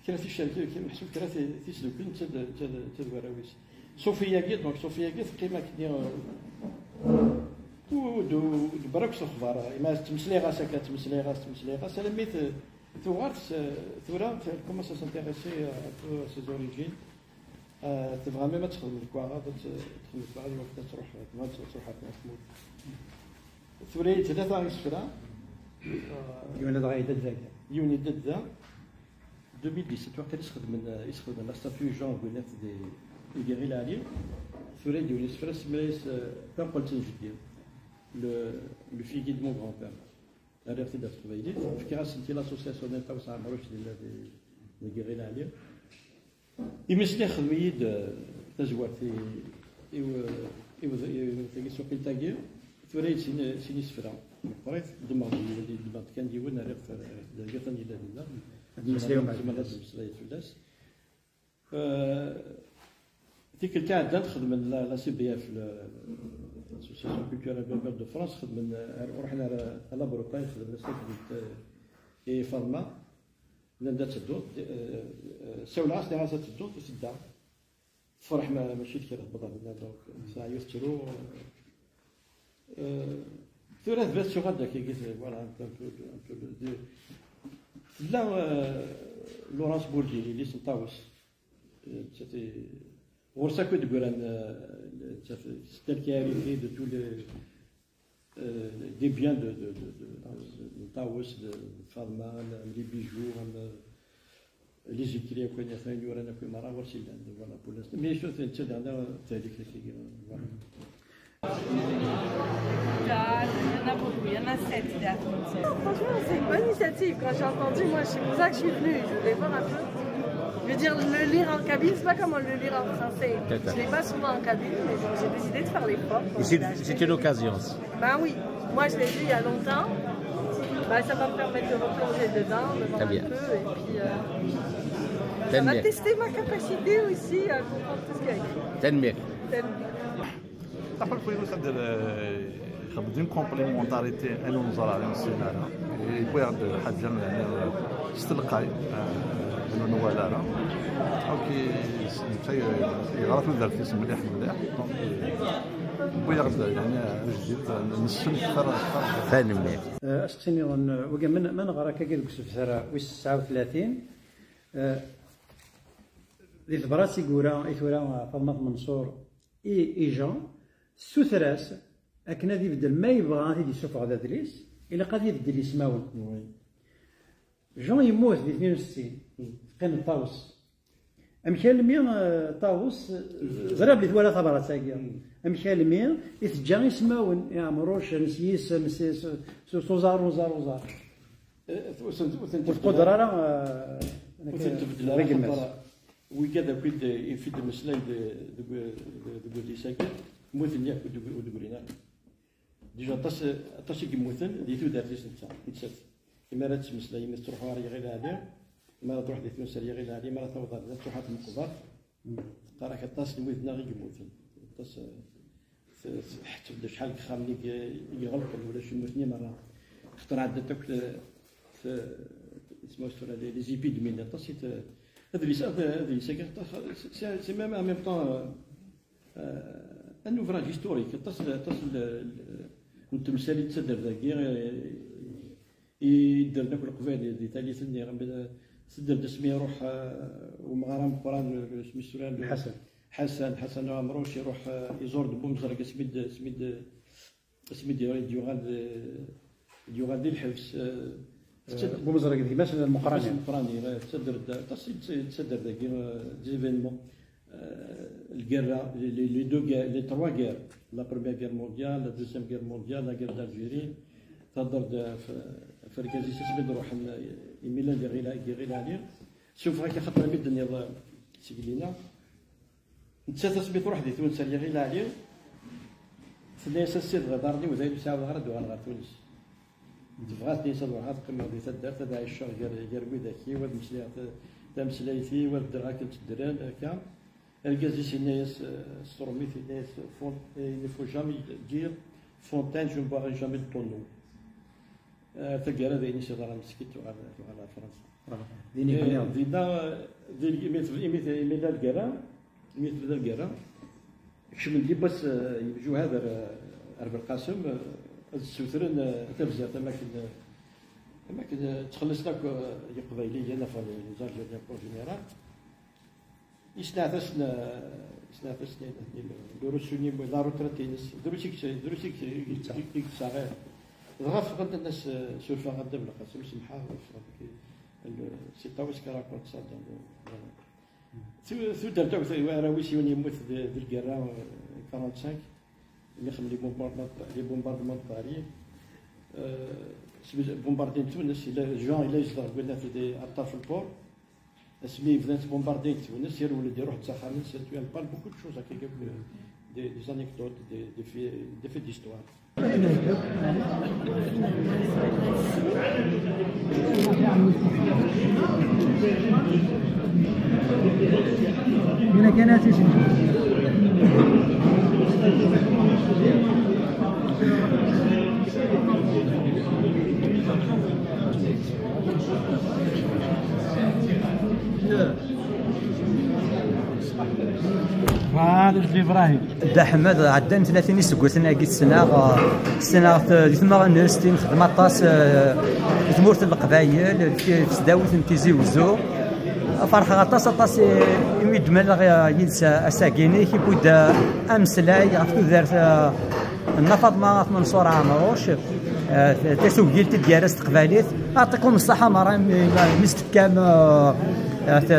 kra ticerki, kra, meḥsub kra ti- tisdukli, netta d- netta d- netta d warraw-is. Sophie-agi, donc Sophie-agi teqqim akken, euh, ur d- ur d-tebra akk s lexbar, ima ttmeslayeɣ-as akka, ttmeslayeɣ-as, ttmeslayeɣ-as, alammi t- tuɣal s- tura, elle commence à s'intéresser un peu à ses origines. Euh, tebɣa même ad texdem deg waɣrab, ad t- texdem deg waɣrab, iwakken ad truḥ, tebɣa ad truḥ ar tmurt. Tura-yi-d tlata isefra. Yiwen ad ɣ-yedda d dagi. Yiwen yedda d da. Deux mille dix-sept, waqil i sxedmen, i sxedmen la statue Jean Gwinnett di, di Guéry Lali. Tura-yi-d yiwen isefra, semma-yas, euh, Tanqelt n jeddi. Le, le figuier de mon grand-père. Rriɣ-t-id ɣef teqbaylit, fkiɣ-asen-t i l'association n Ṭawes Ɛemruc di, di, di Guéry Lali. Imi sliɣ xdem-iyi-d, eh, tazwart i, i, i, i tagi tsuqilt-agi, tura-yi-d sin, sin isefra. Meqqrit, ddmeɣ-d yiwen, ddmeɣ-d kan yiwen, rriɣ-t, rriɣ-t d atan yella dinna. Ad nemmeslay umbeɛd fell-as. Ad nemmeslay fell-as. Eh, tikkelt iɛeddan xedmen la, la C B F, le- l'Association Culturelle Berbère de France, xedmen, eh, ruḥen ar, ar la Bretagne, xedmen la sécurité et Faḍma. Nnan-d ad tedduḍ, eh, eh, sawleɣ-as, nniɣ-as ad tedduḍ, tedda. Tefreḥ ma- mačči d kra, tewweḍ ɣer dinna, donc, teɛya tettru. Eh, tura tebda tettuɣal-d akkagi, voilà, un peu, un peu de- tella, eh, Laurence Bourdieu, yelli-s n Ṭawes. Eh, netta i- ɣur-s akk i d-ggran, eh, netta, c'est elle qui a hérité de tous les, euh, des biens de, de, de, de, de Ṭawes, de, de Faḍma, am les bijoux, am, euh, Les écrits akk, ayen yuran akk, merra ɣur-s i llan, voilà, pour l'instant. Mais surtout, netta daɣen d tahliki, voilà. Il y en a beaucoup, il y en a sept derrière. Franchement, c'est une bonne initiative. Quand j'ai entendu, moi, c'est pour ça que je suis venue. Je voulais voir un peu. Je veux dire, le lire en kabyle, c'est pas comme le lire en français. Je l'ai pas souvent en kabyle, mais bon, j'ai décidé de faire l'effort. C'est une occasion. Ben oui, moi, je l'ai vu il y a longtemps. Ben, ça va me permettre de replonger dedans, de voir un peu, et puis euh, ça va tester ma capacité aussi à comprendre tout ce qu'il y a écrit. Tanemmirt. Après, il faut dire ça de d'une complémentarité à nos arts nationaux. Et puis, il y a de حاجة يعني تستلقاي نوال راه. Donc, il y a des artistes مليح مليح. Donc, il y a يعني جديد نسن أكثر. Tanemmirt. Aseqsi nniḍen, wagi ma neɣra akka deg usebter wis tesɛa u tlatin, di tebrat i yura i tura Faḍma At Menṣur i Jean, tessuter-as akken ad ibeddel, ma yebɣa ad t-id-isuffeɣ d adlis, ilaq ad ibeddel ismawen. Jean yemmut di tnin u settin, teqqim Ṭawes. Amek almi Ṭawes, ẓriɣ belli twala tabrat-agi, amek almi i teǧǧa ismawen i Ɛemruc s yisem, s uẓar, uẓar, uẓar. Ur tquder ara. Ur tent-tbeddel ara, axaṭer wigad akk i d-mmeslayen deg udlis-agi, mmuten yakk, ur d-grin ara. Déjà aṭas, aṭas i yemmuten di tudert-is netta, nettat. Imi ara tettmeslay, imi tettruḥu ɣer Yiɣil Ɛli, imi ara truḥ di Tunes ar Yiɣil Ɛli, imi ara taweḍ ɣer da, tettruḥ ad tmeqber. Teqqar-ak aṭas n wid-nneɣ i yemmuten. Aṭas, ḥetteb-d acḥal n yexxamen i iɣelqen, ulac, mmuten i merra. Xaṭer ɛeddant akk isem-is tura, les épidémies, aṭas i adlis-agi, c'est même en même temps un ouvrage historique, aṭas, aṭas n temsal i d-ttadder dagi, i ddren akk Leqbayel di tallit-nni, tedder-d asmi iruḥ umɣar ameqqran, isem-is tura, Ḥasan. Ḥasan, Ḥasan Ɛemruc, iruḥ iẓur-d Bumezreg asmi d, asmi d, asmi d-yuɣal d, d-yuɣal di lḥebs. Bumezreg d gma-s n Lmeqrani. Lmeqrani, ttadder-d aṭas i d-ttadder dagi, des événements. Lgerra, les, les deux guerres, les trois guerres, la première guerre mondiale, la deuxième guerre mondiale, la guerre d'Algérie, thedder-d ɣef urgaz-is asmi d-ruḥen imi llan di Ɣila, di Ɣila Ɛli. Sufeɣ-ak axaṭer mi d-tenniḍ seg lina. Nettat asmi truḥ di Tunes ar Yiɣil Ɛli, tenna-yas: "A Sidi, iḍarren-iw d ayen ur sɛiɣ ara ad uɣaleɣ ɣer Tunes." Tebɣa, tenna-yas, ad ruḥeɣ ad qqimeɣ di taddart, ad ɛiceɣ gar, gar widak-iw, ad meslayeɣ tameslayt-iw, ad ddreɣ akken ttedren, akka. Argaz-is yenna-yas s trumit, yenna-yas: "Il ne faut jamais dire Fontaine, je ne boirai jamais de tonneau." Taggara d ayen i s-yeḍran meskint, tuɣal, tuɣal ɣer Fransa. Dinna, imi tebda lgerra, imi tebda lgerra, kecmen-d yiwwas yemjuhad ar, ar Belqasem, ad ssutren tabzert, am akken, am akken ttxelliṣen akk Yeqbayliyen, enfin, les Algériens en général. Yesneɛt-asen, yesneɛt-asen lurus-nni, la retraite-ines, drus i yesɛa. Dɣa ffɣent, nnas surfeɣ a Dda Belqasem, semḥeɣ, ffɣent. C'est Ṭawes qui raconte ça dans le, voilà. Tudert akk, arraw-is, yiwen yemmut di lgerra, quarante-cinq, mi xdem les bombardements de Paris. Bombardin Tunes, Jean yella yezdeɣ deg wannat di Aṭṭaf Lpur. Asmi bdan tbumbardin Tunes, yerwel-d, iruḥ-d s axxam-nnes. Tu en parles beaucoup de choses, des, des anecdotes, des, des faits, des faits d'histoire. هنا كان هاتي شنو؟ Dda Ḥmed, ɛeddan tlatin iseggasen-agi ssneɣ, ssneɣ-t di tmeɣnest i nexdem aṭas di tmurt n Leqbayel, di tesdawit n Tizi Wezzu. Ferḥeɣ aṭas, aṭas imi d-mlaleɣ yid-s ass-agi-nni, yewwi-d ameslay ɣef tudert n Nna Faḍma At Menṣur Ɛemruc, tasugilt i d-yerra s teqbaylit. Ɛṭikum ṣṣaḥa merra imi s-tefkam At-,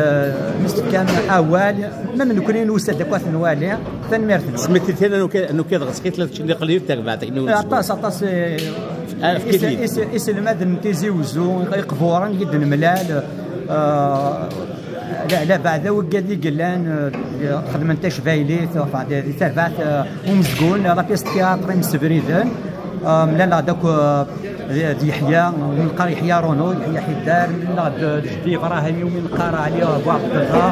mi s-tefkam awal, ma nekkni nusa-d akk ad t-nwali, tanemmirt-nwen. Smet-it kan, nuka-, nuka-d ɣer-s, kif la teččen iqlib, tarbaɛt, akken ur aṭas, aṭas, eh, ah, efk-it-id. Is-, is-, iselmaden n Tizi Uzzu, iqburen i d-nemlal, eh, la, la beɛda wigad i yellan, eh, xedmen tacbaylit, enfin, di, di terbaɛt, eh, umezgun, la pièce de théâtre imsebriden, eh, mlaleɣ-d akk, eh, d, d Yeḥya, mi neqqar Yeḥya Renaud, Yeḥya Ḥidar, mlaleɣ-d d jeddi Ibrahim, mi neqqar Ali Abu Ɛebdella,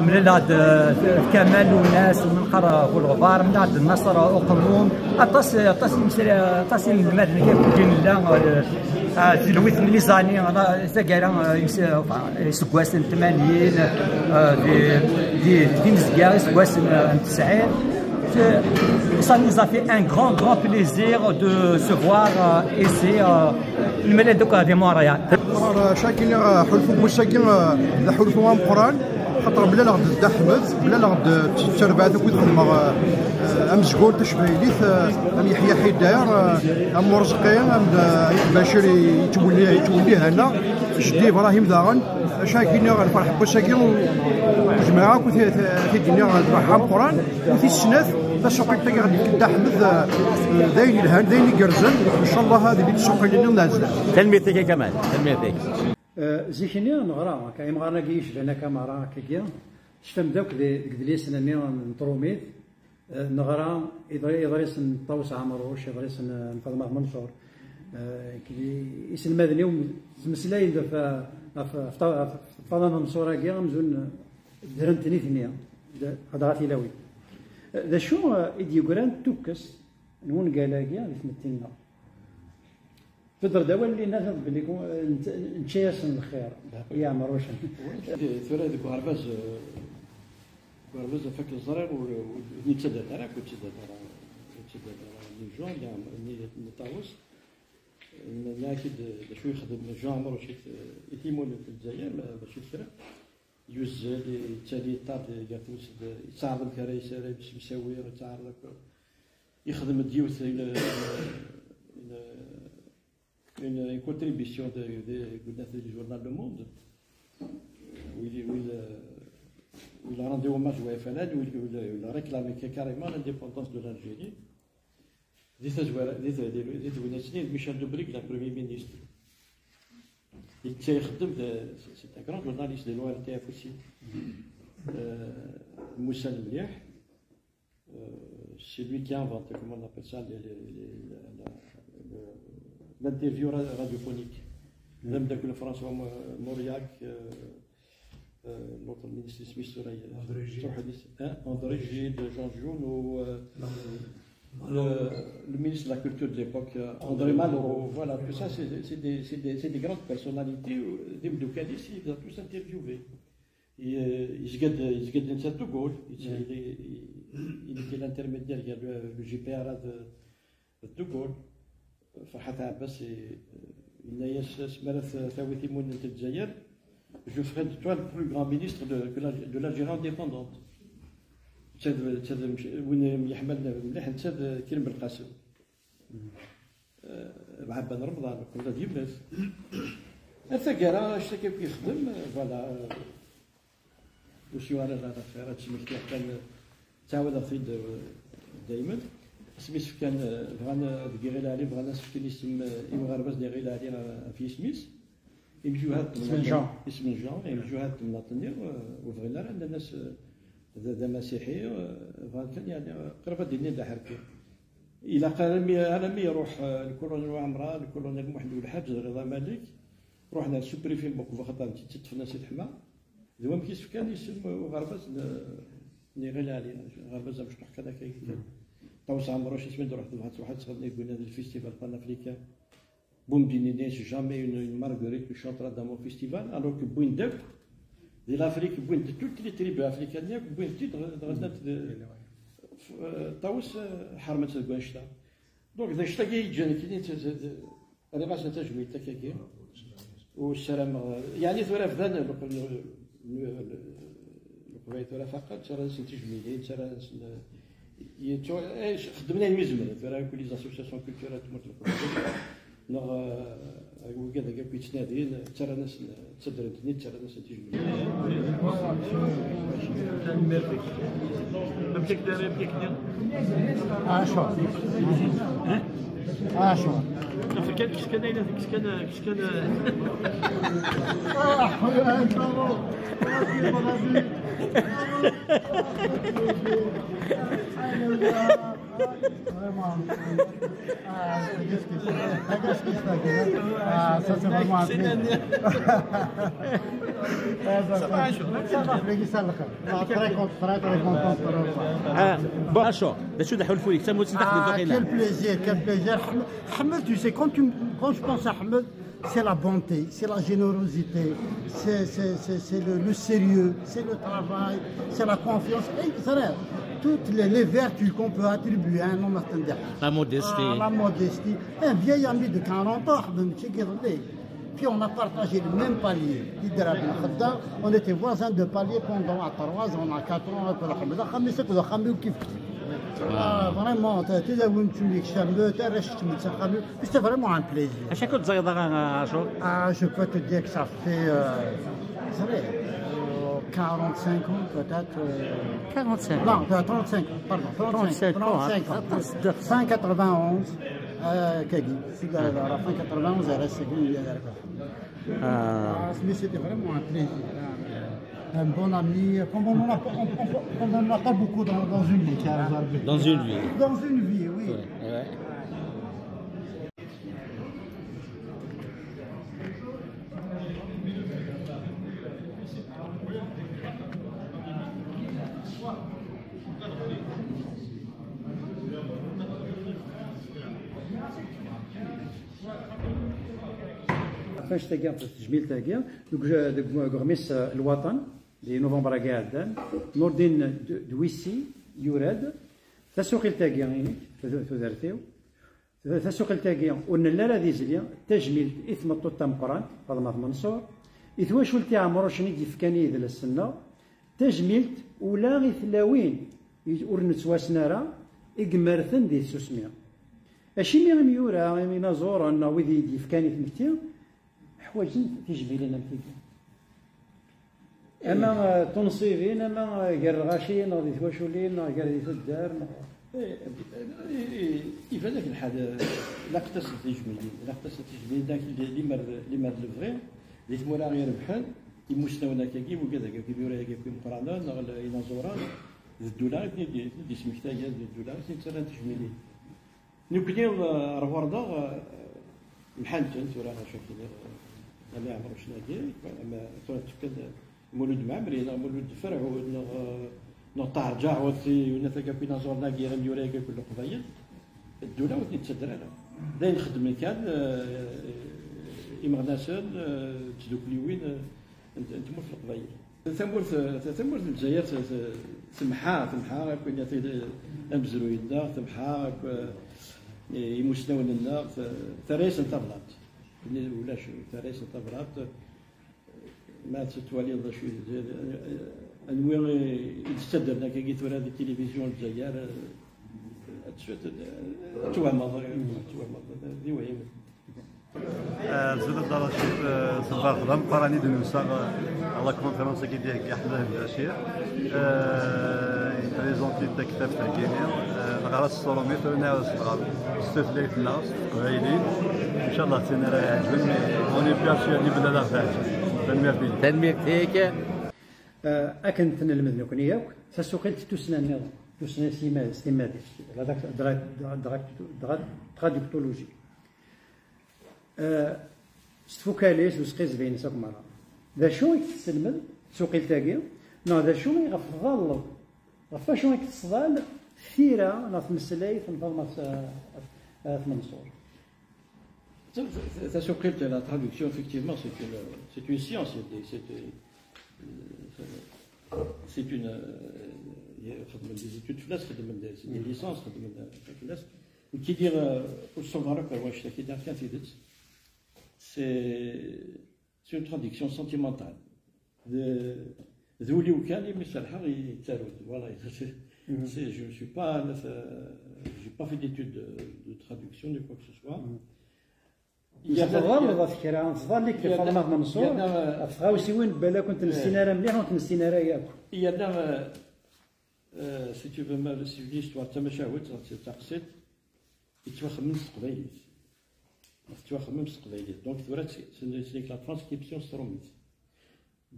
mlaleɣ-d, eh, d Kamal Lunas, mi neqqar Bulɣbar, mlaleɣ-d d Naṣer Uqemmum, aṭas, aṭas n yimsal-, aṭas n yinelmaden i nella, eh, ah, tilwit n les années, ah, taggara, ah, is-, ah, enfin, iseggasen n tmanyin, ah, di, di, d imezga iseggasen, ah, n tesɛin. Ça nous a fait un grand, grand plaisir de se voir, ah, ici, ah, nemlal-d akk di Montréal. Acu akka, ḥulfu n wass-agi, ah, d aḥulfu ameqqran. Xaṭer mlaleɣ-d Dda Ḥmed, mlaleɣ-d d tarbaɛt akked xedmeɣ, eh, eh, amezgun tacbaylit, eh, am Yeḥya Ḥidar, eh, am Urezqi, am, eh, Bacir yettwelli, yettwelli hana, jeddi Ibrahim daɣen. Acu akka, lferḥ n wass-agi, ur zmireɣ akk ad t-id-iniɣ, lferḥ ameqqran. U tis snat, tasuqilt-agi ɣer Dda Ḥmed, eh, d ayen yelhan, d ayen igerrzen. Ncallah ad ilint tsuqilin-nni n ɛezda. Tanemmirt-ik a Kamal, tanemmirt-ik. Eh, zik-nni neɣra, akka, imɣaren-agi yecban akka merra, akkagi, tecfam-d akk di, deg idlisen-nni n trumit, eh, neɣra iḍri-, iḍrisen n Ṭawes Ɛemruc, iḍrisen n Faḍma Menṣur, eh, akked i-, iselmaden-iw ttmeslayen ɣef, ɣef, ɣef Ṭa-, ɣef Faḍma Menṣur-agi, amzun ddrent nitni, d-, dɣa tilawin. Eh, d acu, eh, i d-yegran tukkest n wungal-agi di tmetti-nneɣ? Tedder-d awal-nni, nniḍ belli ku-, nečča-yasen lxir i Iɛemrucen. Tura deg uɣerbaz, eh, deg uɣerbaz afak ẓriɣ ur, ur, ur yettaddad ara, ur yettaddad ara, ur yettaddad ara ni Jean, ni, ni, ni Ṭawes. Nniɣ-ak-id d acu yexdem Jean Ɛemruc i t-, i timunent n Lezzayer, ma, mačči d kra. Yuzzel, yettali yeṭṭar-d gar tmes-, yettɛerḍ amek ara yes-, ara yessemsawi, yettɛerḍ akk. Yexdem-d yiwet une, une, une, une contribution de, de, de, de journal Le Monde. Où il, où il, euh, où il rendait hommage au F L N, où il, où il, où il réclamait carrément l'indépendance de l'Algérie. Di tazwara, di, di, di, di tegnit-nni, Michel Dubric, le Premier ministre. Il était, c'est, c'est un grand journaliste de l'O R T F aussi. Euh, Moussa Mliah. Euh, c'est lui qui a inventé, comment on appelle ça, les, les, les, la, la, le, l'interview ra-, radiophonique. Mm. Même avec le François Mo-, Mauriac, euh, euh, l'autre ministre, Smith Soleil, euh, André Gide. Hein, André Gide, Jean Giono, euh, le, le ministre de la Culture de l'époque, euh, André Malraux, voilà, tout ça, c'est, c'est des, c'est des, c'est des grandes personnalités, euh, des Mdoukalis, il les a tous interviewés. Et, euh, il se garde, il se garde une certaine De Gaulle, il, il, il, il était l'intermédiaire, il y a le, le G P R A de, De Gaulle, Ferḥat Ɛebbas, i-, yenna-yas, "Asmi ara t-, tawi timunent n Lezzayer, je ferai de toi le plus grand ministre de, de la, de l'Algérie indépendante." Netta d, netta d mc-, win myeḥmalen mliḥ, netta d Krim Belqasem. Eh, Ɛebban Remḍan, qbel ad yemmet. Ar taggara, anect-agi akk yexdem, voilà, Ur s-yuɣal ara d axir, ad d-smektiɣ kan, ttɛawadeɣ-t-id, eh, daymen. Asmi s-fkan, eh, bɣan, eh, deg Iɣil Ɛli, bɣan ad s-fken isem, eh, i uɣerbaz n Iɣil Ɛli, eh, ɣef yisem-is. Imjuhad isem n Jean. Isem n Jean, imjuhad temnaḍt-nni, eh, ur bɣin ara, nnan-as, eh, d, d amasiḥi, eh, bɣan kan, yeɛni, eh, qrib ad d-inin d aḥerki. Ilaq alami, alami iruḥ, eh, le colonel Ouamra, le colonel Mohamed Oulhadj, d Rida Malik, ruḥen ar sous-préfet n Mokba, xaṭer tt-id-ṭṭfen-as i teḥma. D wamek i s-fkan isem uɣerbaz n, n Iɣil Ɛli, aɣerbaz amecṭuḥ kan akka kan. Ṭawes Ɛemruc asmi d-ruḥ tebɣa truḥ ad tɣenni deg winna d le festival panafricain. Boumediene, jamais une, une Marguerite ne chantera dans mon festival, alors que wwin-d akk di l'Afrique, wwin-d toutes les tribus africaines, akk wwin-d-id, ɣ-, ɣennant d, f-, eh, Ṭawes, eh, ḥermen-t deg wannect-a. Donc, d anect-agi i yeǧǧan nekkini, t-, t-, t-, rriɣ-asen tajmilt akkagi. U ssarameɣ, yeɛni tura bdan leq-, le-, le-, Leqbayel tura faqen, ttarran-asen tijmilin, ttarran-asen, eh, xeddmen ayen mi zemren, tura akk les associations culturelles n tmurt n Leqbayel. Neɣ, eh, wigad-agi akk yettnadin, ttarran-asen, ttadren-ten-id, ttarran-asen tijmilt. Tanemmirt-ik. Amek akka, amek akka? Acuɣer? Acuɣer? Ɣef kan, kečč kan, ayla, kečč kan, kečč kan. Ah, حلو، أنت روح. Vraiment. Ah, c'est qu'est-ce que c'est? Ah, qu'est-ce que c'est? Ah, ça, c'est vraiment un truc. Ah, ça, ça, ça va, ça va, ça va. Ah, très con-, très, très content de te revoir. Ah, bon, Acuɣer? D acu d aḥulfu-ik? Tamurt n taxdant Ah, quel plaisir, quel plaisir. Ahmed, Ahmed, tu sais, quand tu, quand je pense à Ahmed, c'est la bonté, c'est la générosité, c'est, c'est, c'est, c'est le, le sérieux, c'est le travail, c'est la confiance. Et ça, toutes les, les vertus qu'on peut attribuer à un homme attendu. La modestie. Ah, la modestie. Un vieil ami de quarante ans, Ahmed, c'est Guerlain. Puis on a partagé le même palier. Di Drar Ben Khedda, on était voisins de palier pendant à trois ans, à quatre ans, à Kouda Ahmed, à Khamis, à Kouda Ahmed, au Kif Kif. Ah, vraiment, t'as, t'as, t'as, t'as, t'as, t'as, t'as, t'as, C'était vraiment un plaisir. Acu akka ur teẓẓayeḍ ara, a Acuɣer? Ah, je peux te dire que ça fait, euh, ça fait, euh, quarante-cinq ans peut-être, euh, Quarante-cinq non, ans. Euh, trente-cinq, pardon, trente-cinq, trente-cinq ans, trente-cinq ans. Aṭas, aṭas. Fin quatre-vingt-onze, euh, kagi, c'est la, la, la fin quatre-vingt-onze, elle reste seconde, elle reste Ah. Ah, mais c'était vraiment un plaisir, hein. Un bon ami, comme on n'en a pas, on, on, comme on n'en a pas beaucoup dans, dans une vie. Dans une vie. Dans une vie, oui. Ouais, ouais. Ɣef annect-agi, ɣef tejmilt-agi, deg, deg, deg uɣmis, eh, Lwaṭan, di nuvember-agi iɛeddan, Nurdin D-, Dwissi yura-d tasuqilt-agi inek, tu-, tudert-iw. Tasuqilt-agi ur nelli ara d izli, tajmilt i tmeṭṭut tameqqrant, Faḍma At Menṣur, i twacult Iɛemrucen i d-yefkan i yidles-nneɣ, tajmilt ula i tlawin i ur nettwassen ara, i yemmerten di tsusmi. Acimi imyura, inaẓuren neɣ wid i d-yefkan i tmetti, ḥwaǧen tijmilin am tigi? Ama, eh, tunṣibin, ama, eh, gar lɣaci, neɣ di twaculin, neɣ gar di tuddar, neɣ Eh, eh, eh, iban-ak lḥal, eh, laqent-asen tijmilin, laqent-asen tijmilin, dak li-, limer d, limer d lebɣi, di tmura irebḥen, imusnawen akkagi, wigad akkagi, imyura akkagi imeqqranen, neɣ l-, inaẓuren, d ddula i ten-id-, i ten-id-yesmektayen, d ddula i ten-yettarran tijmilin. Nekkni, eh, ar ɣur-neɣ, eh, mḥan-ten tura, acu ad k-iniɣ, eh, ama Iɛemrucen-agi, ama tura tefka-d Mulud Mɛemmri, neɣ Mulud Ferɛun, neɣ, eh, neɣ Ṭaher Ǧaɛut, i, i unafag akk inaẓuren-agi, imyura-agi akk n Leqbayel, ddula ur ten-id-ttadder ara. D ayen xeddmen kan, eh, imeɣnasen, eh, d tdukliwin, eh, n, n tmurt n Leqbayel. Tamurt, ta-, tamurt n Lezzayer t-, t-, temḥa, temḥa akk inna-t-id amezruy-nneɣ, temḥa akk, eh, imusnawen-nneɣ, t-, terra-yasen tablaḍt. Ulac, terra-yasen tablaḍt. Ma tettwaliḍ d acu i, anwi i d-ttaddren akkagi tura di tilivizyu n Lezzayer, eh, ad tsu-, ad twehmeḍ, ad twehmeḍ, d iwehim. Eh, Zid Abdallah Chif, eh, ṣebbax d ameqqran i d-nusa, eh, à la conférence-agi d-ihegga Ḥmed Ahmed Acir. Eh, yeprézenti-d taktabt-agi-ni, eh, neɣra s tṛumit, ur nɛawed s tɣar s tutlayt-nneɣ, s teqbaylit. Ncallah d tin ara iɛeǧben, mais on est persuadé belli ad aɣ-teɛǧeb. Tanemmirt-inek. Tanemmirt-ik. Eh, akken t-nelmed nekkni akk, tasuqilt d tussna nniḍen, tussna s yima-, s timmad-is, la tra-, tra-, tra-, traductologie. Eh, s tfukal-is d usqizeb-ines akk merra. D acu i k-tesselmed tsuqilt-agi, neɣ d acu i ɣef tḍalleḍ, ɣef wacu i k-tesḍal tira neɣ tmeslayt n Faḍma At, At Menṣur? Ta-, ta-, tasuqilt, la traduction, effectivement, c'est une, c'est une science, c'est, c'est, c'est une, euh, xedmen des études fell-as, xedmen des, des licences, xedmen, euh, fell-as. Nekk i d-, euh, ur ssawḍeɣ ara akk ar wannect-agi, d kan tidet. C'est, c'est une traduction sentimentale. D, d ul-iw kan, imi serḥeɣ, yettaru-d. Voilà, c'est, c'est, je ne suis pas, euh, j'ai pas fait d'études de, de traduction ni quoi que ce soit. Yerna- Tḍalleḍ ɣef kra, tḍall-ik yerna- Faḍma Menṣur yerna- ɣef tɣawsiwin, bala ur tent-nessin ara mliḥ, ur tent-nessin ara yakk. Yerna, euh, euh, si tu veux, ma, si l'histoire d tamacahut, d taqsiṭ, yettwaxemmem s teqbaylit. Yettwaxemmem s teqbaylit. Donc, tura, c'est, c'est la transcription s trumit.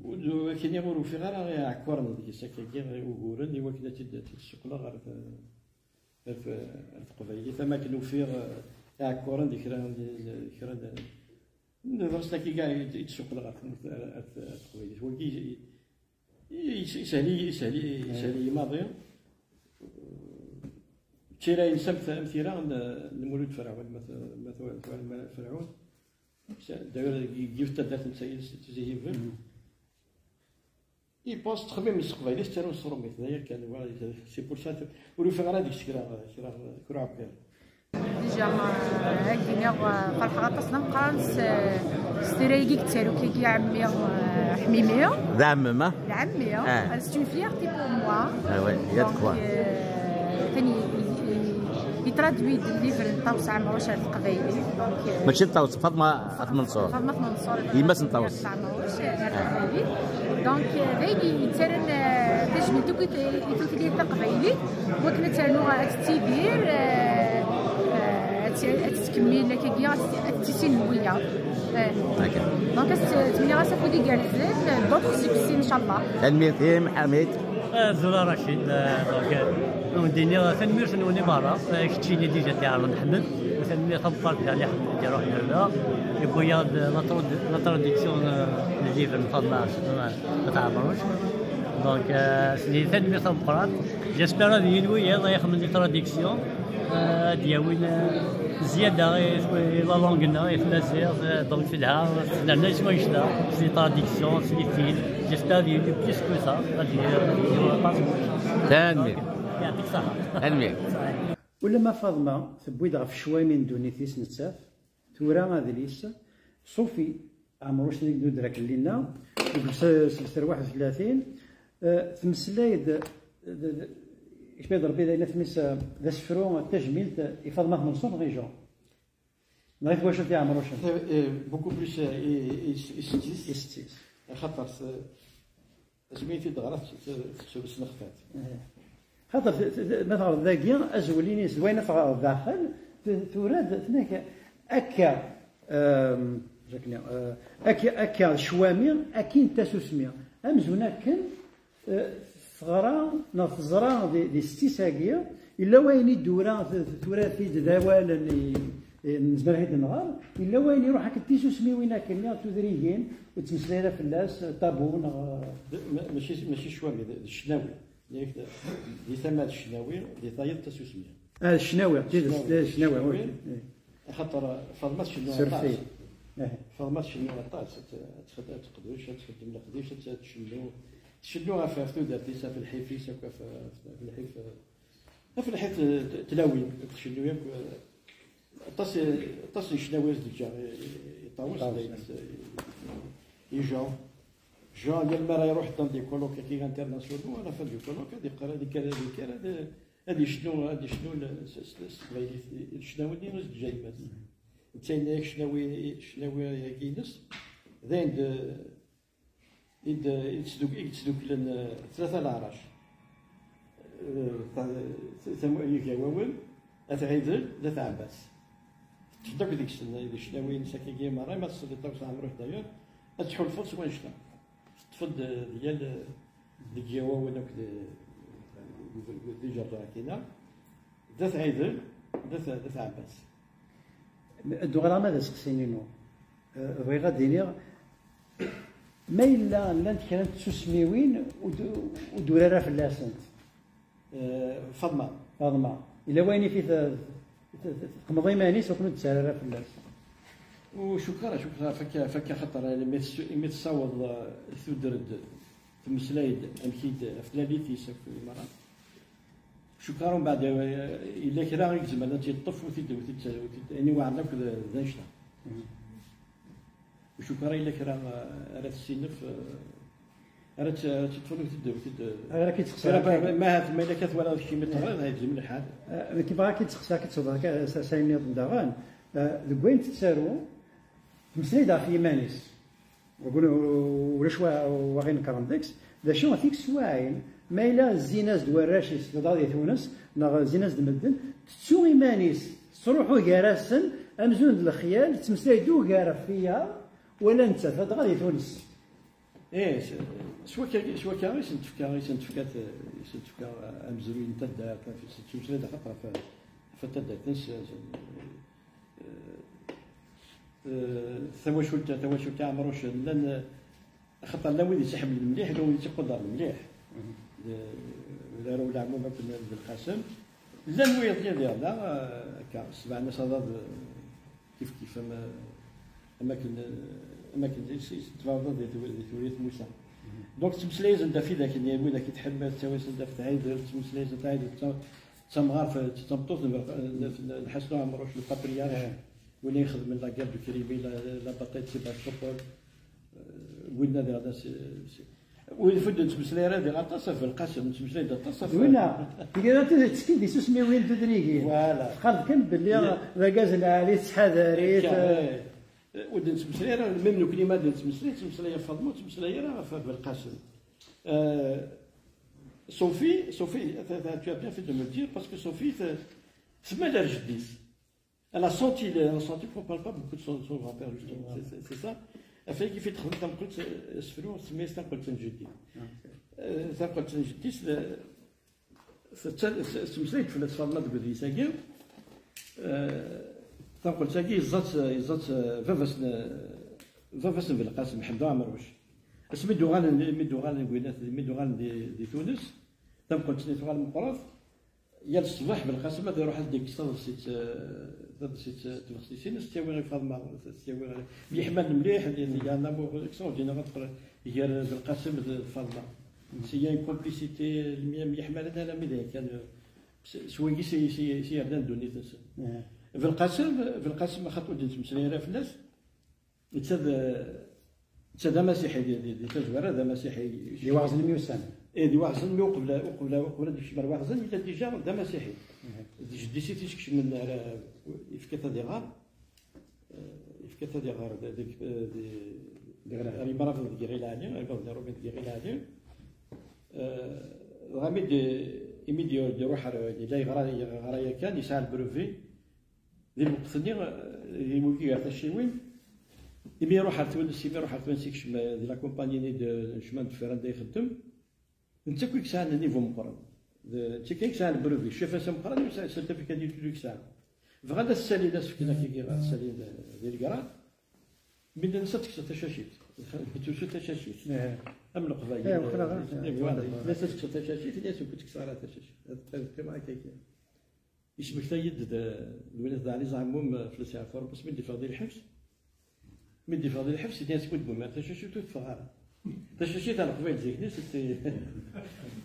Ur, akken ur ufiɣ ara iɛekkuren deg-s akkagi, uguren, i wakken ad tt-id-, ad tt-id-ssuqleɣ ɣer t-, ɣer t-, ɣer teqbaylit, am akken ufiɣ, eh, iɛekkuren di kra n, kra n, n tebṛatin akkagi i d-, i d-ssuqleɣ ɣer tmurt, ɣer, ɣer t-, ɣer teqbaylit. Wagi i, i, i, ishel-iyi, ishel-iyi, ishel-iyi maḍi. Tira-ines am t-, am tira n, n Mulud Ferɛun, ma t-, ma t-, ma t-, Ferɛun. D'ailleurs, yiwet taddart netta yid-s, Tizi Hibel. I pense ttxemmimen s teqbaylit, ttarun s trumit, d aya kan, voilà, c'est pour ça, ur ufiɣ ara deg-s kra, kra, kra uɛebbiṛ. Déjà, euh, ad d-iniɣ, euh, ferḥeɣ aṭas d ameqqran s, s tira-agi yettaru kagi ɛemmi, euh, Ḥmimi. D ɛemmi, ah? D ɛemmi. Ah. Euh, c'est une fierté pour moi. Ah ouais, il y a de quoi. Donc, euh, tani, i, i, i traduit livre n Ṭawes Ɛemruc ar teqbaylit. Donc, euh, mačči n Ṭawes, Faḍma At Menṣur. Faḍma At Menṣur. Yemma-s n Ṭawes. Ɛemruc, ar teqbaylit. Donc, euh, d ayen yettarran, euh, tajmilt akk i, i tutlayt taqbaylit, wakken ad ternu, ad tettidir, euh, euh, ad t-, ad tettkemmil akkagi, ad t-, ad t-tissin n wiyaḍ. Euh, donc, ad s-, ttmenniɣ-as afud igerrzen, d'autres succès, inchallah. Tanemmirt-im, Ḥamid. Azul a Racid, eh, donc, eh, ad wen-d-iniɣ tanemmirt-nwen i merra, eh, keččini déjà Dda Ɛerban Ḥmed, u tanemmirt tameqqrant i Ɛli Ḥmed i d-iruḥen ɣer da, yewwi-yaɣ-d la trad-, la traduction, eh, n livre n Faḍma At Ɛemruc. Donc, eh, s-, tanemmirt tameqqrant. J'espère ad yili wiyaḍ ay ixedmen di traduction. Eh, ad d-yawin, eh, zzyada i, i la langue-nneɣ, i tmaziɣt, eh, donc telha, nerna s wannect-a, s les traductions, s les films. J'espère ad yili plus que ça, ad yili, ad yili aṭas n wannect-a. Tanemmirt. Donc, yeɛṭik ṣṣeḥḥa. Tanemmirt. Ulamma Faḍma tewwi-d ɣef ccwami n ddunit-is nettat, tura adlis, Ṣufi Ɛemruc n Igdudrak Llinna, deg s-, s-, s terwaḥ u tlatin, eh, tmeslay-d, d, d, ikfa-d Rebbi d ayennat-is, eh, d asefru, tajmilt i Faḍma At Menṣur neɣ i Jean? Neɣ i twacult Iɛemrucen? Eh, eh, beaucoup plus, eh, i, i, i setti-s. I setti-s. Axaṭer, eh, asmi i t-id-teɣra, t-, t-, tettru s nexfat. Eh. Xaṭer, t-, t-, ma teɣreḍ dagi, azwel-ines d wayen ad teɣreḍ daxel, t-, tura-d, tenna-k akka, ehm, akken, eh, akka, akka ccwami, akkin tasusmi. Amzun akken, eh, teɣra, neɣ teẓra di, di setti-s-agi, yella wayen i d-tura, t-, t-, tura-t-id d awalen i, i, nezmer ad t-id-nɣer, yella wayen iruḥ akken tisusmiwin akken, neɣ tudrigin, ur ttmeslay ara fell-as, eh, ṭabu, neɣ, eh, d-, ma-, mačči, mačči ccwami, d, d ccnawi. Yak d, di tama d ccnawi, di tayeḍ tasusmi. Ah, d ccnawi, d tidet, ccnawi, d ccnawi, ccnawi. Axaṭer Faḍma tcennu aṭas. Surfit. Eh. Faḍma tcennu aṭas, ad t-, ad txed-, ad teqdec, ad txeddem leqdic, ad t-, ad tcennu. Tcennu ɣef, ɣef tudert-is, ɣef lḥif-is, akk ɣef, ɣef lḥif, ɣef lḥif, eh, t-, tlawin, tcennu yakk, eh, aṭas, aṭas n ccnawi i s-d-teǧǧa i, i, i Ṭawes, Ṭawes, d ayen, eh, i Jean. Jean, yal mi ara iruḥ dans des colloques-agi internationaux, à la fin du colloque, ad iqqar, ad ikker, ad ikker, ad, ad icnu, ad icnu s, s, s teqbaylit, lecnawi-nni i s-d-teǧǧa yemma-s. D tayen yak ccnawi, ccnawi-agi-ines, d ayen d, i d, i d-tesduk-, i yettduklen, eh, tlata leɛrac. Eh, ta-, ta-, tamu-, Igawawen, At Ɛidel, d At Ɛebbas. Teṭṭfeḍ akk deg-sen, d ccnawi-ines akkagi merra, ma tesliḍ akk s Ɛemruc d'ailleurs, ad tḥulfuḍ s wannect-a. Teṭṭfeḍ-d, eh, di yal, eh, deg Igawawen akked, eh, di, di, di Ǧerǧer akkin-a, d At Ɛidel, d At, d At Ɛebbas. Ad d-uɣaleɣ ma d aseqsi-inu. Eh, bɣiɣ ad d-iniɣ, ma yella llant kra n tsusmiwin ur d-, ur d-uri ara fell-asent. Eh, Faḍma. Faḍma. Yella wayen i t-, t-, t-, teqmeḍ iman-is akken ur d-ttarra ara fell-as. Ur cukkeɣ ara, cukkeɣ ara, fakka, fakka, xaṭer imi tess-, imi tessaweḍ, eh, tudert-d, temmeslay-d amek i d-, ɣef tlalit-is akk i merra. Cukkeɣ ara umbeɛd, eh, yella kra i izemren ad tt-yeṭṭef, ur t-id-, ur t-id-, ur t-id-, ayen iweɛren akk d, d annect-a. Ur cukkeɣ ara yella kra, eh, ara tessinef, eh, ara tt-, ara tt-iṭṭfen ur t-id-, ur t-id-, ara k-id-sseqsaɣ. Kra, ma, ma ahat, ma yella kat wala d kemm i teɣriḍ, ad yezmel lḥal. Eh, nekk bɣiɣ ad k-id-sseqsaɣ, ad k-id-sseqsaɣ kra ayen nniḍen daɣen. Eh, deg wayen tettaru, Temmeslay-d ɣef yiman-is. Ulac wa ɣ-inekren deg-s. D acu, tik swaɛin, ma yella zzin-as-d warrac-is, ladɣa di Tunes, neɣ zzin-as-d medden, tettu iman-is, tettruḥu gar-asen amzun d lexyal, tettmeslay-d ugar ɣef wiyaḍ, wala nettat, ladɣa di Tunes. Ih, s wakka i sen-tefka, i sen-tefka amezruy n taddart, i sen-tettmeslay-d axaṭer ɣef taddart-nsen. Tawacult, tawacult Iɛemrucen, llan, axaṭer llan wid i tt-iḥemmlen mliḥ, llan wid i tt-iqudren mliḥ. D arraw n leɛmum akk n Belqasem. Llan wiyaḍ diɣen, akka, sebɛen-as aḍad, kif kif, am akken, am akken i s-tbɛeḍ di tewrirt Musa. Donc ttmeslay-asen-d ɣef widak-nni, widak i tḥemmel, tettawi-asen-d ɣef Tɛidel, ttmeslay-asen Tɛidel, d tamɣart, d tameṭṭut n Lḥasen Uɛemruc, le patriarche. Win i ixedmen la guerre du Crimée, la, la bataille de Sébastopol, winna diɣen, win fud nettmeslay ara diɣ aṭas ɣef Belqasem, nettmeslay-d aṭas ɣef winna, tgiḍ tidet ttekkin di susmiwin tudrigin. Voilà. Teqqareḍ kan belli d argaz lɛali, ttḥadar-it. Ur d-nettmeslay ara, même nekkni ma d-nettmeslay, nettmeslay ɣef Faḍma, ur nettmeslay ara ɣef Belqasem. Sophie, Sophie, tu as bien fait de me le dire, parce que Sophie, c'est mal à. Elle a senti, elle a senti qu'on parle pas beaucoup de son, son grand-père, justement. C'est ça. Afay qui fait très longtemps que c'est ce flou, mais c'est un peu de Jedi. C'est un peu de Jedi, c'est le. Tettmeslay-d fell-as Faḍma deg udlis-agi. Tanqelt-agi yeẓẓa-tt, yeẓẓa-tt baba-s n, baba-s n Belqasem, Ḥemdu Ɛemruc. Asmi d-uɣalen, mi d-uɣalen deg winat, mi d-uɣalen di, di Tunes, tanqelt-nni tuɣal meqqret. Yal ṣṣbeḥ Belqasem ad iruḥ ad d-ikkes taḍebsit, taḍebsit n tbexsisin, ad s-tt-yawi i Faḍma, ad s-tt-yawi. Myeḥmalen mliḥ, il y a un amour extraordinaire entre gar Belqasem d Faḍma. Il y a une complicité, myeḥmalen alammi d ayen kan, s wigi si yernan ddunit-nsen. Belqasem, Belqasem axaṭer ur d-nettmeslay ara fell-as, Netta d, netta d amasiḥi di, di, di tazwara, d amasiḥi. Di Waɣzen mi usan. Eh, di Waɣzen mi uqbel, uqbel, uqbel ad yekcem ar Waɣzen, yella dija d amasiḥi. D jeddi-s i t-iskecmen ara, yefka-t ad iɣer. Eh, yefka-t ad iɣer d, d, di, di Ɣilɛali. Ar imrabeḍ deg Ɣilɛali, imrabeḍ n Iṛumyen deg Ɣilɛali. Eh, dɣa mi d, imi d, d-iruḥ ar, yella yeɣra, yeɣra yakan, yesɛa le brevet. Di lweqt-nni, eh, di wigi gar taciwin, imi iruḥ ar Tunes, imi iruḥ ar Tunes, ikcem, eh, di la compagnie-nni de chemin de fer anda ixeddem. Netta akk i yesɛan niveau meqqren. D, netta kan i yesɛan le brevet, chef S M meqqren, yesɛa certificat d'études i yesɛa. Bɣan ad s-ssalin, ad s-fken akkagi, ad s-ssalin di, di Legrad. Mi nnan-as ad tekkseḍ tacacit. Tusu tacacit. Am Leqbayel. Eh, wexla, eh, voilà. Nnan-as ad tekkseḍ tacacit, ini-as ur tekkseɣ ara tacacit. Ad, ad qqimeɣ akkagi. Yesmekta-yi-d d, d win d Ɛli Zaɛmum, eh, fell-as iɛeffa Rebbi, mi d-iffeɣ di lḥebs. Mi d-iffeɣ di lḥebs, ini-as ur d-wwim ara tacacit, ur teffeɣ ara. Tacacit ar Leqbayel zik-nni, c'était,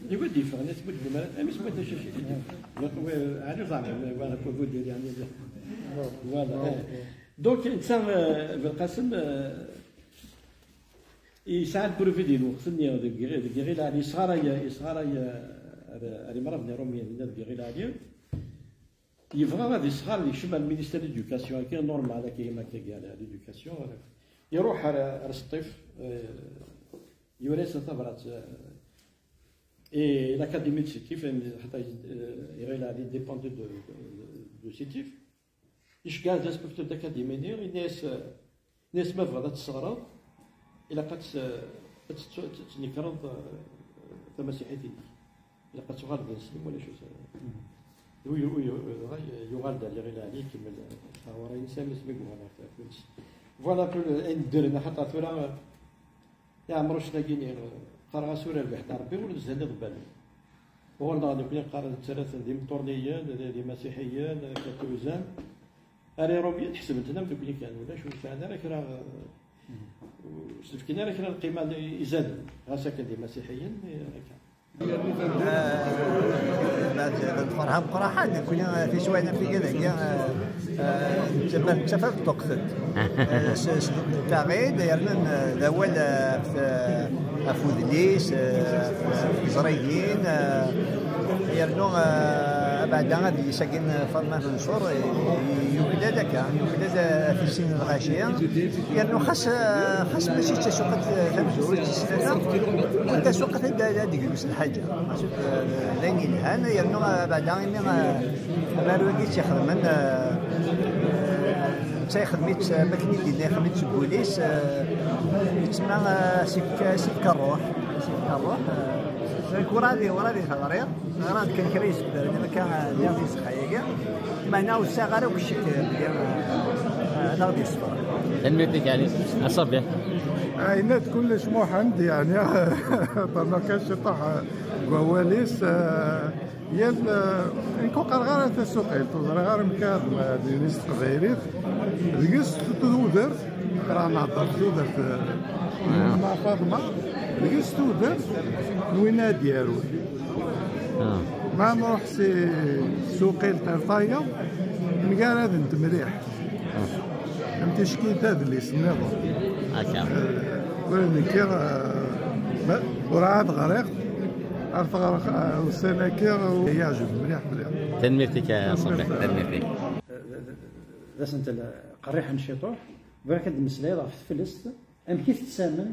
i wid d-yeffeɣ, ini-as ur d-wwim ara, amis wwin tacacit, i d-yeffeɣ. Donc, wa, Ɛli Zaɛmum, wa, wa, wa, wa, voilà, eh. Donc, netta, eh, Belqasem, eh, Yesɛa le brevet di lweqt-nni deg, deg Ɣilɛali, yesɣaray, yesɣaray ar, ar imrabeḍ n Iṛumyen, dinna deg Ɣilɛali. Yebɣa ad yesɣar, yekcem ar le ministère de l'éducation, akka normal, akka yemma akka, à l'éducation. Iruḥ ar, ar Sṭif, eh, yura-yasen tabrat, eh, et l'académie de Sétif, eh, ḥaṭa, eh, Ɣilɛali dépendait de, de, de Sétif. Iceggeɛ-d l'inspecteur d'académie-nni, yenna-yas, yenna-yas ma tebɣiḍ ad tesɣreḍ, ilaq ad tt-, ad tt-, ad tettnekreḍ, eh, tamasiḥit-inek. Ilaq ad tuɣaleḍ d aneslem wala acu. Dɣa yuɣal-d Ɛli Ɣilɛali, ikemmel taɣuri-ines armi asmi yuɣal ɣer Tunes. Voilà un peu ayen ddren, axaṭer tura, eh, Iɛemrucen-agi-nni, qqareɣ-as ur rbiḥen Ṛebbi, ur nezhan iḍebbalen. Ɣur-neɣ nekkni qqaren, nettarra-ten d imeṭṭurniyen, d, d imasiḥiyen, akka tuzan. Ar Iṛumyen ḥesben-ten am nekkni kan, ulac ur sɛan ara kra, ur s-fkin ara kra n lqima izaden, ɣas akken d imasiḥiyen, akka. Eh, Ferḥan Qraḥan, nekkni tiswayin am tigi dagi, eh, eh, nettafar ṭṭuqtent. Eh, s-, s-, taɣid, yerna, eh, d awal, eh, ɣef, eh, ɣef udlis, eh, ɣef teẓrigin, eh, yernu, eh, abeɛda adlis-agi n Faḍma Manṣur, eh, yuklal Akka, yuklal, eh, tissin n lɣaci, yernu xas, eh, xas mačči d tasuqqilt, eh, tamezwarut, tis tlata, d tasuqqilt ad, ad d-yeglu s lḥaǧa. Mačči d, eh, d ayen yelhan, yernu, eh, abeɛda imi, eh, amaru-agi tt-ixedmen, eh, eh, netta ixdem-itt, eh, am akken i d-yenna, ixdem-itt seg wul-is, eh, yettma, eh, as-yefk, as-yefk ṛṛuḥ, as-yefk ṛṛuḥ, eh, nekk werɛad, werɛad i t-ɣriɣ. Ɣran-d kan kra yisebdaren, akka, eh, lliɣ di zzexxa-agi. Meɛna ur sɛiɣ ara akk ccek belli, eh, ad aɣ-d-yessefreḥ. Tanemmirt-ik, yeɛni, a Ṣabiḥ. Yenna-d kullec Muḥend, yeɛni, ma kan ciṭuḥ deg wawal-is, eh, yal, eh, nekk ur qqareɣ ara tasuqilt, ur ẓriɣ ara amek ara d-nini s teqbaylit, deg-s tudert, aql-aɣ nehder tudert, eh, n Faḍma, deg-s tudert n win ad d-yarun. Ma nruḥ si tsuqilt ar tayeḍ, mgaradent mliḥ. Am ticki d adlis nniḍen. Akka. Eh, ula d nekki, eh, ma, urɛad ɣriɣ, ar teɣreɣ, eh, ussan-agi, eh, yeɛjeb mliḥ, mliḥ. Tanemmirt-ik a Ṣabiḥ, tanemmirt-ik. D asentel qerriḥen ciṭuḥ, bɣiɣ ad d-mmeslayeḍ ɣef teflest, amek i tettamen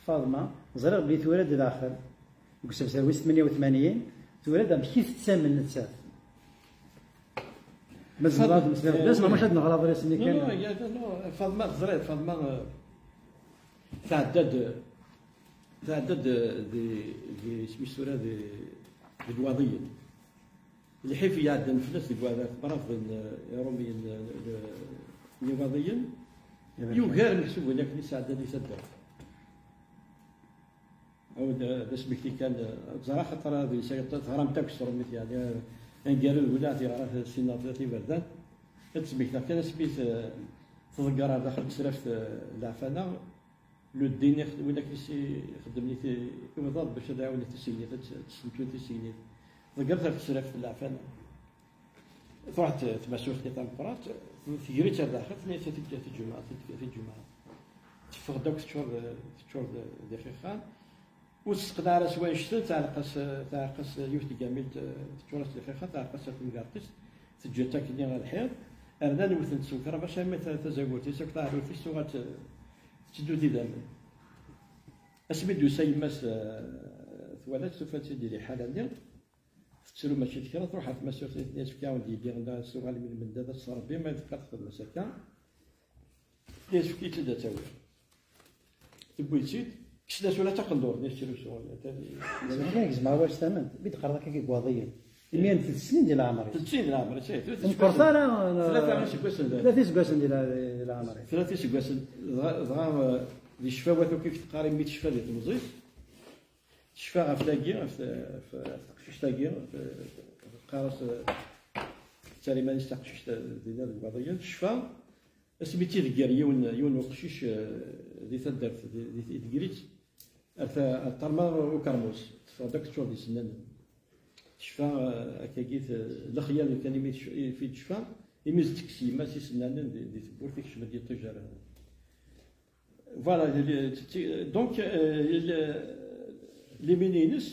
Faḍma, ẓriɣ belli tura-d daxel, deg usebter wis tmenya u tmanyin, tura-d amek i tettamen nettat. Ma tzemreḍ ad d-tmeslayeḍ fell-as, neɣ maca ad neɣer aḍris-nni kan? Non, non, il y a, non, Faḍma, teẓriḍ, Faḍma, eh, tɛedda-d, tɛedda-d, eh, di, di, isem-is tura, di, deg Iwaḍiyen. Lḥif iɛeddan fell-as deg Iwaḍiyen, tebṛaḍ n, eh, Iṛumiyen, eh, n, n Iwaḍiyen, yugar meḥsub win akken i sɛeddan di taddart. Awi-d, eh, d asmekti kan, eh, ẓer axaṭer adlis-agi teɣram-t akk s tṛumit, yeɛni, eh, aneggaru d win ara t-yeɣran sin neɣ tlata iberdan. Ad d-smekteɣ kan asmi t-, tḍegger ar daxel tesraft, eh, n leɛfana, le ddin ix-, win akken i s-ixeddmen i t-, iwḍen bac ad ɛawnen tisegnit, ad s-, ad d-sentun tisegnit. Tḍegger ar tesraft n leɛfana. Truḥ t-, tmasuɣt-nni tameqqrant, tegri-tt ar daxel, tenna-yas: "A tiǧ-, a tiǧemɛa, a tiǧ-, a tiǧemɛa." Teffeɣ-d akk teččur d, teččur d, d ixixan. Ur testeqneɛ ara s wannect-en, teɛleq-as, teɛleq-as yiwet n tgamilt, eh, teččur-as d ixixan, teɛleq-as ar temgerṭ-is, teǧǧa-tt akkenni ɣer lḥiḍ, rnan wten-t s ukrabac armi ta-, tazagurt-is akk taɛrurt-is tuɣal t-, tetteddu d idammen. Asmi d-tusa yemma-s, eh, twala-tt, tufa-tt-id di liḥala-nni, tettru mačči d kra, truḥ ɣer tmasirt-nni, tenna-yas: "Efk-aɣ-d yelli, anda s-tuɣalem i lmendad, ad tt-tṛebbim, ma d-teqqar texdem-as akka." Yas-, efk-itt-id ad tt-awiɣ. Tewwi-tt-id, kksen-as ula d taqendurt-nni tettrusu. Zemreɣ ad gezmeɣ awal s tament, mi d-qqareḍ akka deg Iwaḍiyen. Imi d ttetten di leɛmer-is. Ttetten di leɛmer-is, eh, tlata iseggasen. Ur meqqret ara, eh, tlata iseggasen. Tlata iseggasen di le-, di leɛmer-is. Tlata iseggasen, dɣa, dɣa, eh, di ccfawat akk i teqqar imi tecfa di temẓi-s. Tecfa ɣef tagi, ɣef, ɣef, ɣef teqcict-agi, eh, teqqar-as, eh, tettarra iman-is d taqcict, eh, dinna deg Iwaḍiyen. Tecfa, asmi tt-idegger yiwen, yiwen uqcic, eh, di taddart, di, di, idegger-itt ar ta-, ar ṭṭerma ukermus, teffeɣ-d akk teččur d isennanen. Tecfa, eh, akkagi, t-, lexyal kan imi tec-, i, i tecfa, imi tekkes yemma-s isennanen di, di tewwurt, ikcem-d yiṭij ar. Voilà, le, le, ti-, ti-, donc, eh, le, limini-ines,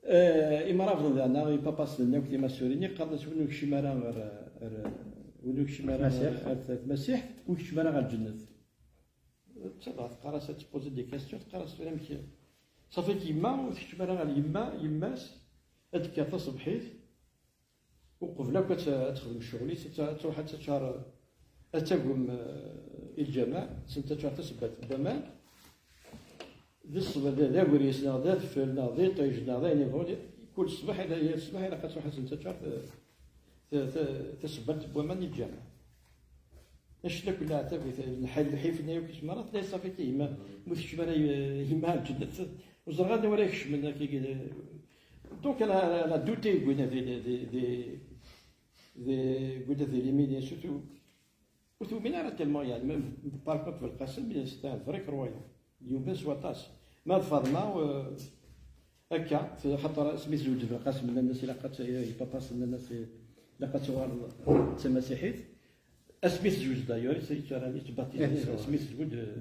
eh, imrabḍen daɣen, ipapasen-nni akk timasurin, qqaren-as: "Win ur yekcim ara ɣer, ɣer, win ur yekcim ara ɣer, ɣer tmasiḥt, ur yekcim ara ɣer lǧennet." Ttadɣa teqqar-as, ad tposer des questions, teqqar-as: "Tura amek, ṣafi yemma ur tekcim ara ɣer yemma, yemma-s, ad d-tekker taṣebḥit, uqbel akk ad t-, ad texdem ccɣel-is, ad t-, ad truḥ ad taččar, ad tagem, eh, i lǧameɛ, ad taččar tasebbalt n waman, d ṣṣbeḥ, d, d agris, neɣ d adfel, neɣ d iṭij, neɣ d ayen yebɣun, kul ṣṣbeḥ, yal ṣṣbeḥ ilaq ad truḥ ad taččar, eh, ta-, ta-, tasebbalt n waman i lǧameɛ." Acu akk leɛtab, lḥif-nni akk ismara, tella ṣafi akka yemma, mu tekcem ara y-, yemma ar lǧennet, ur ẓriɣ ara wara ikecmen akka. Donc, elle a, elle a douté, Gwina, di, di, di, di, Gwina, di limini, surtout, ur tumin ara tellement, yeɛni, même, par contre, Belqasem, c'est un vrai croyant. Yumen s waṭas. Ma d Faḍma, euh, akka, xaṭer asmi tezweǧ Belqasem, nnan-as ilaq ad tt-, i papa-s nnan-as ilaq ad tuɣal d tamasiḥit. Asmi tezweǧ d'ailleurs, i tt-, i tt-, i tt-baptizen, asmi tezweǧ, euh,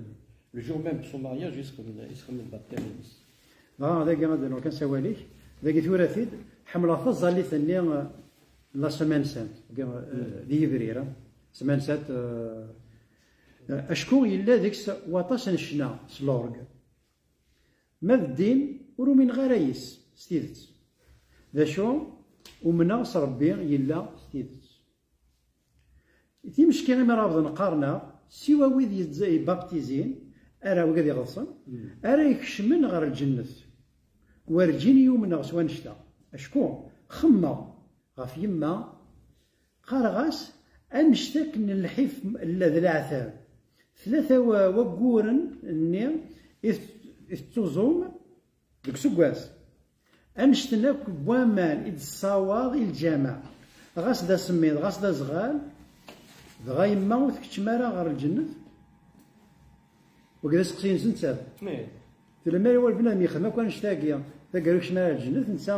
le jour même de son mariage, yesxedmen, yesxedmen baptême-ines. Dɣa dagi ad d-nuɣ kan s awal-ik, dagi tura-t-id, ḥemmleɣ taẓallit-nni, euh, La Semaine Sainte, deg, eh, di yebrir, eh, Semaine Sainte, eh, eh, acku yella deg-s waṭas n ccna s l'orgue. Ma d ddin, ur umineɣ ara yes, s tidet. D acu? Umneɣ s Rebbi yella s tidet. Timecki imi rabḍen qqaren-aɣ, siwa wid yedz-, yebaptizin, ara wigad iɣeḍsen, ara ikecmen ɣer lǧennet. Werǧin i umneɣ s wannect-a. Acku xemmeɣ ɣef yemma, qqareɣ-as, annect akken n lḥif d leɛtab, tlata wa-, wagguren-nni i t-, i tettuẓum deg useggas. Annect-n akk n waman i d-tessawaḍ i lǧameɛ, ɣas d asemmiḍ, ɣas d aẓɣal, dɣa yemma ur tkeččem ara ɣer lǧennet? Wagi d aseqsi-nsen netta. Tella mi ara bnadem yexdem akk annect-agi, taggara ur keččem ara ɣer lǧennet, netta,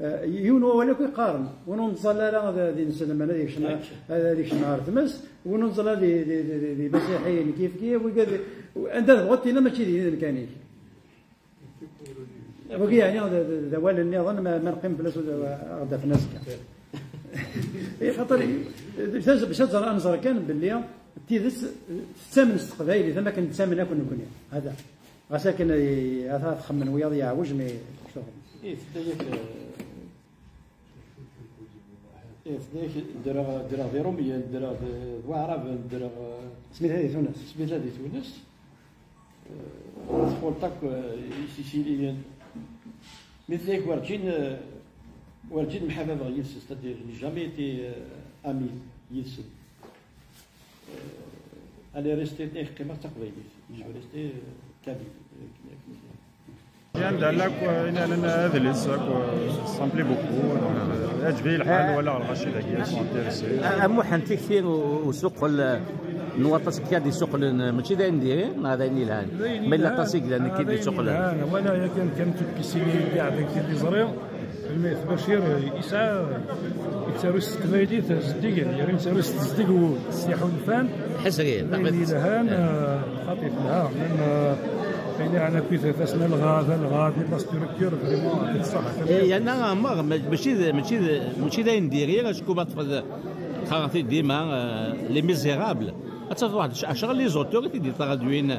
eh, yiwen wawal akk iqqaren, win ur nettẓalla ara ad, ad inselmen, ad ikcem, ad, ad ikcem ɣer tmes, win ur nettẓalla ara d, d, d, d, d imasiḥiyen kif kif, wigad, anda tebɣuḍ tili mačči d, d imkan-ik. Wagi yeɛni d, d, d awal nniḍen, ma, ma neqqim fell-as ad ɣ-d-afen azekka. I xaṭer, bac ad, bac ad nẓer kan belli d tidet tettamen s teqbaylit, am akken nettamen akk nekkni. Hada. Ɣas akken, eh, ata txemmen wiyaḍ yeɛwej, mi tuɣem. Eh, tedda-yak, eh, eh, tedda-yak, ddreɣ, ddreɣ di Rumyen, ddreɣ d, d Waɛraben, ddreɣ, eh, Smit di Tunes. Smit di Tunes. Eh, txulṭ akk, eh, isisiliyen. Mi tella-yak werǧin, eh, werǧin mḥababeɣ yid-sen, c'est-à-dire, j'ai jamais été, eh, ami yid-sen. Euh, elle est restée, eh, qqimeɣ d taqbaylit. Je vais rester, euh, kabyle. Yan d alak, euh, inanen adlis akk, euh, ça me plaît beaucoup. Donc, euh, yeɛǧeb-iyi lḥal, walaɣ lɣaci dagi, ils sont intéressés. A, a Muḥend, tikti u, u suqel, euh, n waṭas akka d-isuqlen, euh, mačči d ayen diri, neɣ d ayen yelhan? Ma yella aṭas i yelhan akka d-isuqlen. Wala yakan kan tukkisin i d-iɛeddan deg tiliẓri. Lmit Bacir yesɛa, yettaru s teqbaylit zeddigen, yerra yettaru s tezdeg u s iḥulfan. Ḥesri, ayen yelhan, eh, xaṭi telha, même, eh, ayen yeɛna akk ifafasen, alɣa, talɣa, di la structure, vraiment, yeɛṭi ṣṣeḥḥa. Eh, yerna Ɛmer, ma-, mačči d, mačči d, mačči d ayen diri, acku ma teṭṭfeḍ, qqareɣ-t-id dima, eh, Les Misérables. Ad tafeḍ waḥed c-, acɣal les auteurs i t-id-yetraduin, euh,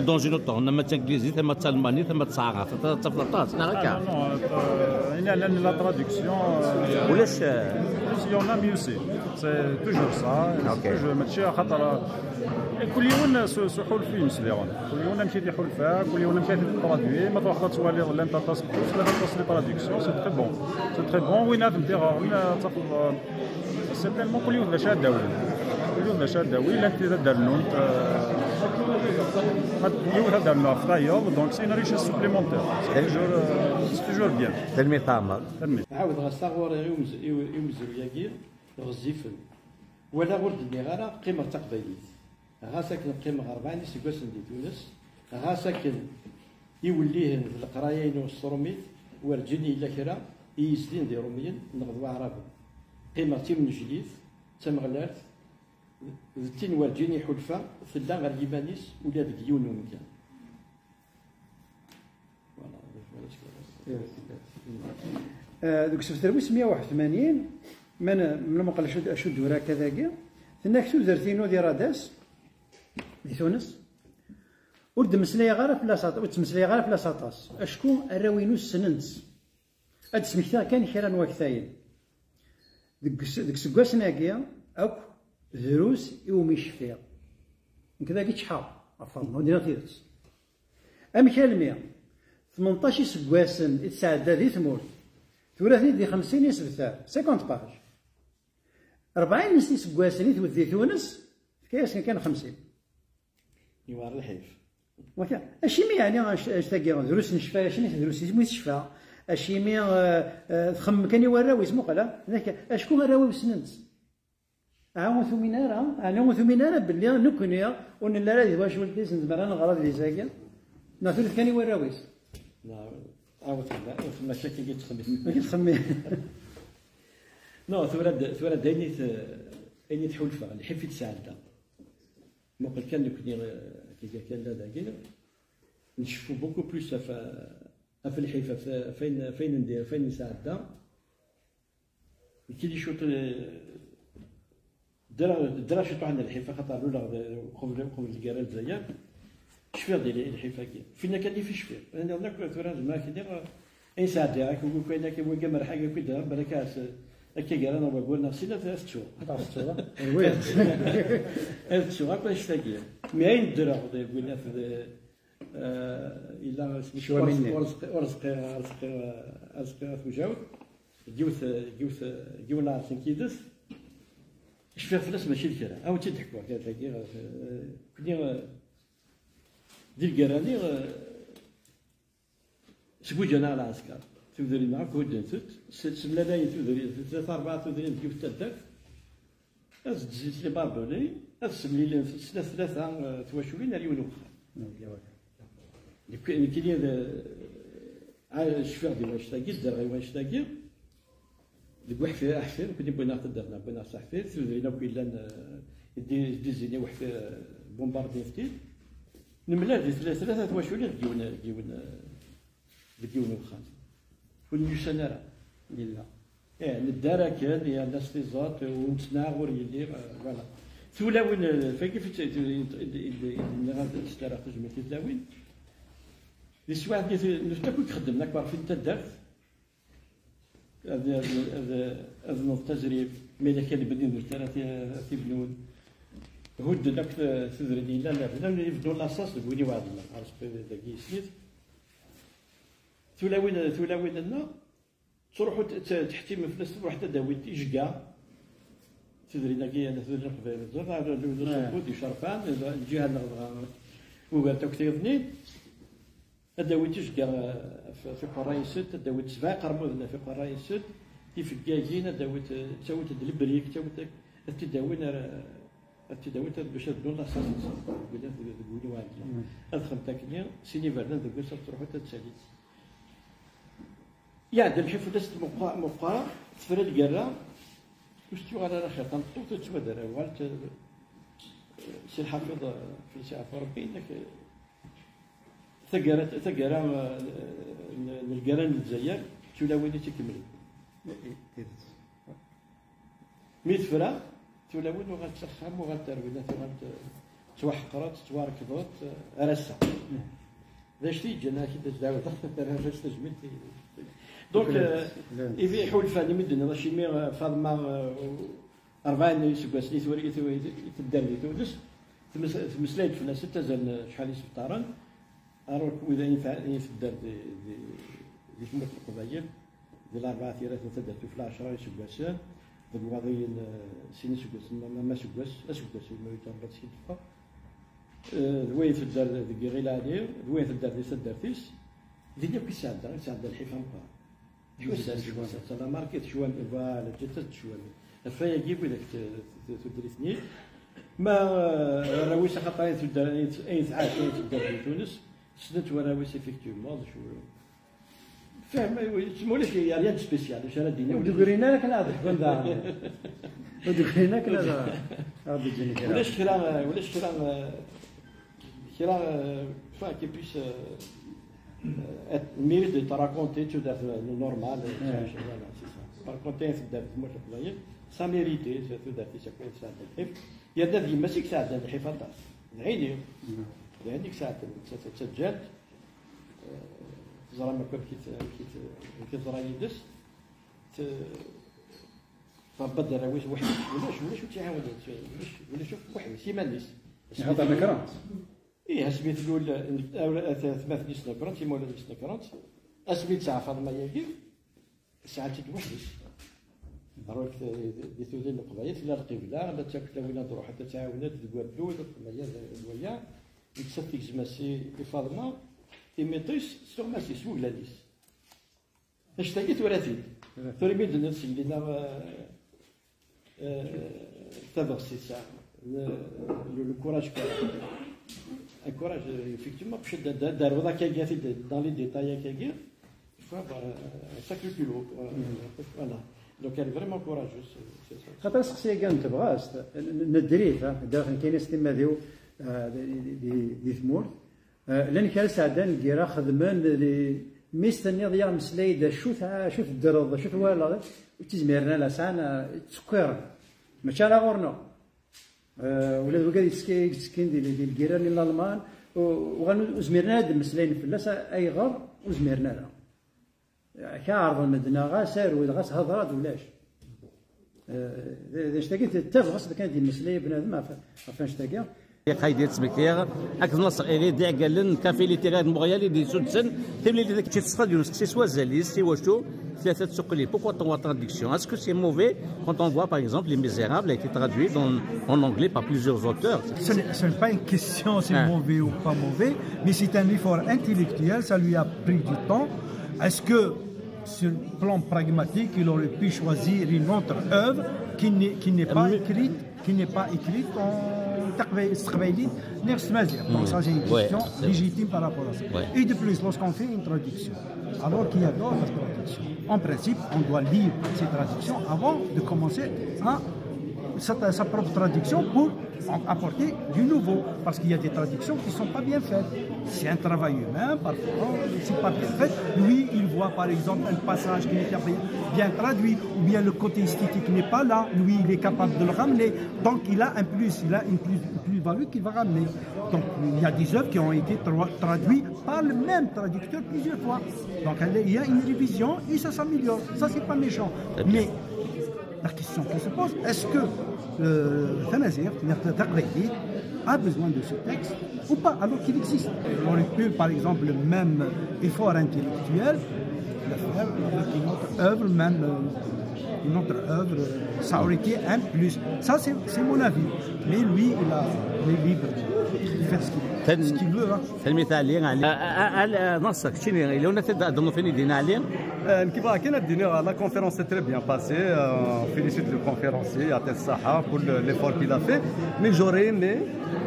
dans une autre langue, ama d tanglizit, ama d talmanit, ama d taɛrabt. Ad tafeḍ aṭas, neɣ akka? Ah, non, non, euh, il y a la, la traduction, euh, ulac, euh, il y en a mieux aussi. C'est toujours ça. Ok. C'est toujours, mačči axaṭer, euh, kul yiwen s, s uḥulfu-ines diɣen. Kul yiwen amek i t-iḥulfa, kul yiwen amek i t-itraduit. Ma truḥeḍ ad twaliḍ, llant aṭas n tewst, llant aṭas n les traductions, c'est très bon. C'est très bon. Win ad ntiɣ, win ad tafeḍ, euh, certainement, kul yiwet d acu ad d-tawi. Kul yiwet d acu ad d-tawi, llant tid ad d-rnunt, euh, ad, yiwet ad d-rnu ɣef tayeḍ, donc c'est une richesse supplémentaire. C'est toujours, euh, c'est toujours bien. Tanemmirt a Ɛmer. Tanemmirt. Ɛawdeɣ-as taɣuri i umez-, i u-, i umezruy-agi, ɣezzifen. Walaɣ ur d-nniɣ ara qqimeɣ d taqbaylit. Ɣas akken qqimeɣ rebɛin iseggasen di Tunes, ɣas akken iwellihen d leqraya-inu s trumit, werǧin yella kra i yi-yezdin d Irumyen neɣ d Waɛraben. Qqimeɣ d timnejlit, d tameɣlalt, d tin werǧin iḥulfa, tella ɣer yiman-is ula deg yiwen umkan. Voilà, d acu ara s-, Eh, deg usebter wis meyya u waḥed u tmanyin, ma n-, ma nmuqel acu d-, acu d-tura akka dagi, tenna-k tudert-inu di Radas, di Tunes, ur d-mmeslayeɣ ara fell-as aṭ-, ur ttmeslayeɣ ara fell-as aṭas, acku arraw-inu ssnen-tt. Ad d-smektiɣ kan kra n waktayen. Deg us-, deg iseggasen-agi akk, drus iwumi cfiɣ. Nekk dagi ččḥeɣ ɣef Faḍma, ur d-nniɣ tidet. Amek almi tmenṭac iseggasen i tesɛedda di tmurt, tura-ten-id di xemsin isebtar, cinquante pages. Rebɛin n iseggasen i twet di Tunes, tefka-yasen kan xemsin. Yewɛer lḥif. Wata, acimi yeɛni anect-, anect-agi, drus n ccfa, acimi tedrus isem-is ccfa? Acimi, eh, eh, txemmem kan i warraw-is, muqel, ah? Acku arraw-iw ssnen-tt. Aha, ur tumin ara, ɛni ur tumin ara belli nekkni ur nelli ara di twacult-is, nezmer ad nɣer adlis-agi? Neɣ turet kan i warraw-is? Neɣ, ah, ur tella, ur tella, mačči akka i yettxemmim. Mačči yettxemmim. Non, tura d, tura d ayen i t-, ayen i tḥulfa, lḥif i tesɛedda. Muqel kan nekkni, eh, tiga kan la dagi, nceffu beaucoup plus ɣef, ɣef lḥif, ɣef, ɣef ayen, ɣef ayen ndi-, ɣef ayen nesɛedda. Nekki di cwiṭ, eh, ddreɣ ddreɣ ciṭuḥ n lḥif, axaṭer luleɣ d- qbel qbel lgara n Lezzayer. Cfiɣ di lḥif-agi, finna kan i fi cfiɣ. Nniɣ akk tura zemreɣ ad k-iniɣ ayen sɛeddiɣ akk, akk ayen akka, wagi amerḥag akk i d-, balak as- akka gar-aneɣ waggur neɣ sin ad tettuɣ. Ad tettuɣ. Ad tettuɣ akk annect-agi. Mi ayen ddreɣ d winat d, eh, yella isem-is Ccwami-nni. Urezqi, Urezqi, Urezqi, Urezqi At Bujawed, deg yiwet, deg yiwet, deg yiwen n lɛerṣ n kides. Cfiɣ fell-as mačči d kra. Ad wen-tt-id-ḥkuɣ kan tagi, eh, kni, eh, di lgara-nni, eh, sguǧǧan-aɣ lɛesker. Tudrin akk huddent-t, s- semlalayen tudrin, tlata rebɛa tudrin deg yiwet taddart. Ad d-zzint les barbelés, ad semlilent snat tlata, eh, twaculin ar yiwen uxxam. Nekk- nekkini d- ah, cfiɣ di wanect-agi, ddreɣ i wanect-agi. Deg uḥfir, aḥfir, nekkni wwin-aɣ taddart-nneɣ, wwin-aɣ s aḥfir, tudrin akk yellan, eh, di- di zzin i uḥfir, eh, bombardin-t-id. Nemlal di tlata, tlata twaculin deg yiwen, deg yiwen, eh, deg yiwen uxxam. Ur myussan ara. Yella. Eh, nedda ara kan, yerna s tiẓeṭ, ur nettnaɣ, ur yelli, eh, voilà. Tulawin, eh, fagi fi t- i d- i d- i d- nniɣ ad s-rreɣ tajmilt i tlawin. Di teswiɛt-nni, nutni akk i ixeddmen akk ɣer fin n taddart. Ad, ad, ad, ad neḍ tazrib, mi d akka lebnin d tara ti- tibnun. Hudden akk t- tudrin yellan, llan ibeddun laṣaṣ deg win iweɛden, ɣer dagi yeslit. Tulawin, tulawin-nneɣ, ttruḥu t- t- tḥettimen fell-as, truḥ ad d-awint ijegga. Tudrin-agi, ana tudrin n Leqbayel, ẓer, ar lewd n Uṣubbu, di Cerfan, lǧiha-nneɣ dɣa ugar-t akk tiyeḍnin. Ad d-awint ijegga, eh, f- f iqerray-nsent, ad d-awint sebɛa iqermuden f iqerray-nsent, tifeggayin, ad d-awint, eh, ttawint-d lebrik, ttawint ak- ad t-id-awin ar, ad t-id-awint ad bac ad ddun laṣaṣ-nsen, deg win, deg win iweɛden. Ad xemt akkenni, sin iberdan deg wass ad truḥemt ad d-talint. Yeɛdel lḥif fell-as meqqar, meqqar, tefra lgerra, ur s-tuɣal ara xir. Tameṭṭut tettwader, uɣal t- si lḥafiḍ, fell-as iɛfu Rebbi, inna-k, taggara, taggara, eh, n, n lgara n Lezzayer, d tulawin i tt-ikemmlen. Tidet. Mi tefra, tulawin uɣalt s axxam, uɣalt ar winna, tuɣalt, eh, ttwaḥeqrent, ttwarekḍent, eh, ar ass-a. D acu i yeǧǧan ad ak-d-tɛawed, terra-as tajmilt i- Donc, eh, i iḥulfan imi d-tenniḍ acimi, eh, Faḍma, eh, rebɛa n yiseggasen i tura, i tura, i tedder di Tunes, tmes- tmeslay-d fell-as, ttazalen acḥal isebtaren, alors que wid ay tedder di, di, di tmurt n Leqbayel, di Larebɛa Tirat n taddart ufella ɛecra iseggasen, deg Iwaḍiyen, eh, sin iseggasen, ma, ma aseggas, aseggas, ma yetterba ttkin teffeɣ. Eh, d wayen tedder deg Iɣil Ɛli, d wayen tedder di taddart-is, din akk i tesɛedda, i tesɛedda lḥif ameqqran. Cwami, cwami. Tala market, cwami, voilà, ǧǧet-as-d cwami. Ɣef wayagi, widak t- t- tudrit-nni. Ma, eh, arraw-is axaṭer ayen tudder, ayen t- ayen tɛac, ayen tudder di Tunes, ssnen-t warraw-is effectivement, d acu. Fhem, ma ulac, il y a rien de spécial, acu ara d-iniɣ. Ur d-grin ara akken ad ḥkun daɣen. Ur d-grin akken ad ad d-ǧǧen kra. Ulac kra, ulac kra, eh, kra, eh, enfin, qui puisse, euh, euh, être, mérite d'être raconté, tudert, euh, normal, euh, voilà, c'est ça. Par contre, ayen tedder di tmurt n Leqbayel, ça mérite, c'est tudert-is akk ayen tesɛedda lḥif. Yerna d yemma-s i yesɛeddan lḥif aṭas. D ɛini. D ɛini i yesɛeddan, d ta- d taǧǧalt. Euh, teẓram akk amek i t- amek i t- amek i teẓra yid-s. T- Trebba-d arraw-is weḥd-s, ulac, ulac ur tt-iɛawen, ulac, ulac akk weḥd-s, iman-is. Iḥuḍ amekrant. Ih, asmi tlul, eh, atmaten-is nekrent, imawlan-is nekrent, asmi d-tesɛa Faḍma-agi, sɛant-tt-id weḥd-s. Ɣer-wek, eh, di tudrin n Leqbayel, tella lqibla, la tt-akk tawin ad ruḥent, ad tt-ɛawnent deg waddud, d waya, d waya. Nettat tegzem-as i, i Faḍma, timiṭ-is, s tuɣmas-is, s wuglan-is. Annect-agi tura-t-id. Tura mi d-tenniḍ seg dinna, eh, eh, tabɣest i tesɛa, le, le, le courage, quoi. Le courage, euh, effectivement, parce que da- da- daruḍ akka, dans les détails akka, il faut avoir, euh, un sacré culot, quoi. Voilà. Donc, elle est vraiment courageuse, c'est- c'est ça. Xaṭer aseqsi-agi n tebɣest, n- n- nedri-t, ha, ddaw n kayen-as timmad-iw, eh, di, di, di, di tmurt. Eh, llan kra sɛeddan lgira, xedmen, di, mi s-tenniḍ, ya, meslay-d, acu tɛa-, acu teddreḍ, acu twalaḍ? Ur ttizmiren ara, sɛan, eh, ttsekkiren. Mačči ala ɣur-neɣ. Eh, ula d wigad yettekki-, yettekkin di, di lgirra-nni n Lalman, u-, uɣalen ur zmiren ara ad d-mmeslayen fell-as, a-, ayɣer ur zmiren ara? Ka ɛerḍen medden, ɣas aru, ɣas hedṛ-d, ulac. Eh, d, d anect-agi, d tabɣest kan ad d-yemmeslay bnadem ɣef, ɣef anect-agi. Iqayd yettmektiɣ akked Naṣer Iri d iɛeggalen n Café Littéraire de Montréal i d-yessuddsen timlilit-agi. Kečč teṣṣeḍ yiwen usteqsi s wazal-is, iwacu tlata tsuqilin? Pourquoi tant de traductions? Est-ce que c'est mauvais quand on voit, par exemple, Les Misérables a été traduit dans, en anglais par plusieurs auteurs? Ce n'est, ce n'est pas une question, c'est mauvais ou pas mauvais, mais c'est un effort intellectuel, ça lui a pris du temps. Est-ce que, sur le plan pragmatique, il aurait pu choisir une autre œuvre qui n'est, qui n'est pas écrite, qui n'est pas écrite en taqbay-, s teqbaylit, ni s tmaziɣt. Donc ça, c'est une question légitime par rapport à ça. Et de plus, lorsqu'on fait une traduction, alors qu'il y a d'autres traductions, en principe, on doit lire ces traductions avant de commencer à sa, sa propre traduction pour en apporter du nouveau, parce qu'il y a des traductions qui ne sont pas bien faites. C'est un travail humain, parfois, c'est pas bien fait. Lui, il voit par exemple un passage qui n'est pas bien, bien traduit, ou bien le côté esthétique n'est pas là. Lui, il est capable de le ramener. Donc, il a un plus, il a une plus, plus-value qu'il va ramener. Donc, il y a des œuvres qui ont été tra-, traduites par le même traducteur plusieurs fois. Donc, il y a une révision et ça s'améliore. Ça, c'est pas méchant. Mais la question qui se pose, est-ce que, euh, Tamazirt, c'est-à-dire Taqbaylit, a besoin de ce texte ou pas, alors qu'il existe? Il aurait pu, par exemple, le même effort intellectuel, le faire avec une autre œuvre, même, euh, une autre œuvre, euh, ça aurait été un plus. Ça, c'est, c'est mon avis. Mais lui, il a, il est libre. Il fait ce qu'il, ce qu'il veut, hein. Tanemmirt a Ali. Ali, a, a, a, a, Naṣer, keččini, yella win ad d-tiniḍ i Dina Ali? Euh, nekk bɣiɣ kan ad d-iniɣ, la conférence s'est très bien passée. Euh, on félicite le conférencier, يعطيه الصحة, pour le, l'effort qu'il a fait. Mais j'aurais aimé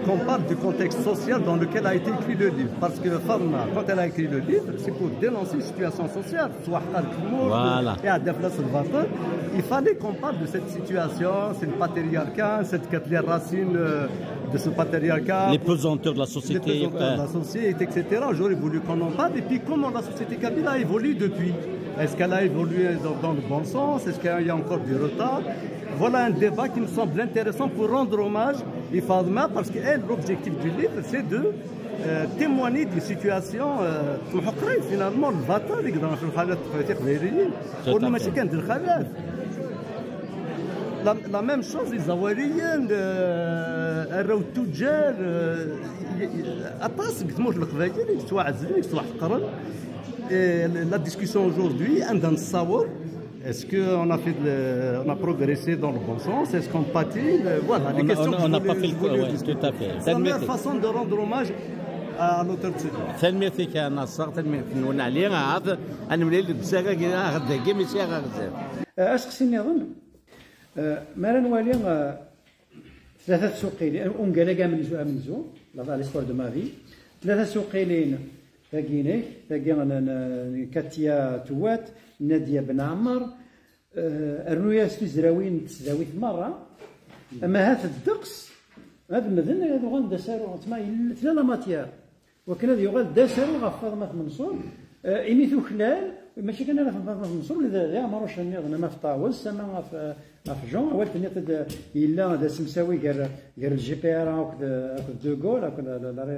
qu'on parle du contexte social dans lequel a été écrit le livre. Parce que Fatma, quand elle a écrit le livre, c'est pour dénoncer une situation sociale. سواء حقا الموت, voilà, et à déplacer le vaton. Il fallait qu'on parle de cette situation, c'est le patriarcat, c'est les racines, euh, de ce patriarcat. Les pesanteurs de la société, les pesanteurs de la société, et cetera. J'aurais voulu qu'on en parle. Et puis, comment la société kabyle a évolué depuis? Est-ce qu'elle a évolué dans, dans le bon sens? Est-ce qu'il y a encore du retard? Voilà un débat qui me semble intéressant pour rendre hommage à Fatma, parce que elle, l'objectif du livre, c'est de, euh, témoigner d'une situation, euh, تمحق رأي finalement, الباطل يقدر في الحالات التقبيليين. Tout à fait. وإنما ماشي كان ديال الخلاف. La, la même chose, les Zawariens, euh, الراو التجار, euh, y-, y-, aṭas deg tmurt n Leqbayel, swa ɛezlen, swa ḥeqren. Et la discussion aujourd'hui, عندنا الصور. Est-ce qu'on a fait de, on a progressé dans le bon sens? Est-ce qu'on patine? Voilà, les questions que je voulais, je voulais discuter. On n'a pas fait le, ouais, tout à fait. C'est la meilleure façon de rendre hommage à l'auteur de ce livre. Tanemmirt-ik a Naṣer, tanemmirt-nwen a Ali, ad nemlil deg usarag-agi, aɣ-d-tagi, mi s-yaɣ aɣ-d. Eh, aseqsi nniḍen, eh, mi ara nwali, eh, tlata tsuqilin, ungal-agi amenzu, amenzu, la, l'histoire de ma vie, tlata tsuqilin, tagi-inek, tagi n, n, n Katia Tuwat, Nadia Ben Ɛmer, eh, rnu-yas tizrawin n tesdawit merra, ama ahat ddeqs, ad medden, ad uɣalen d asaru, tma, tella la matière. Wakken ad yuɣal d asaru ɣef Faḍma At Menṣur, eh, imi tuklal, mačči kan ala ɣef Faḍma At Menṣur, ula d, d iɛemrucen nniḍen, ama ɣef Ṭawes, ama ɣef, ɣef Jean, awal tenniḍ-d, yella d asemsawi gar, gar le G P R akked, akked De Gaulle, akked la, la, la,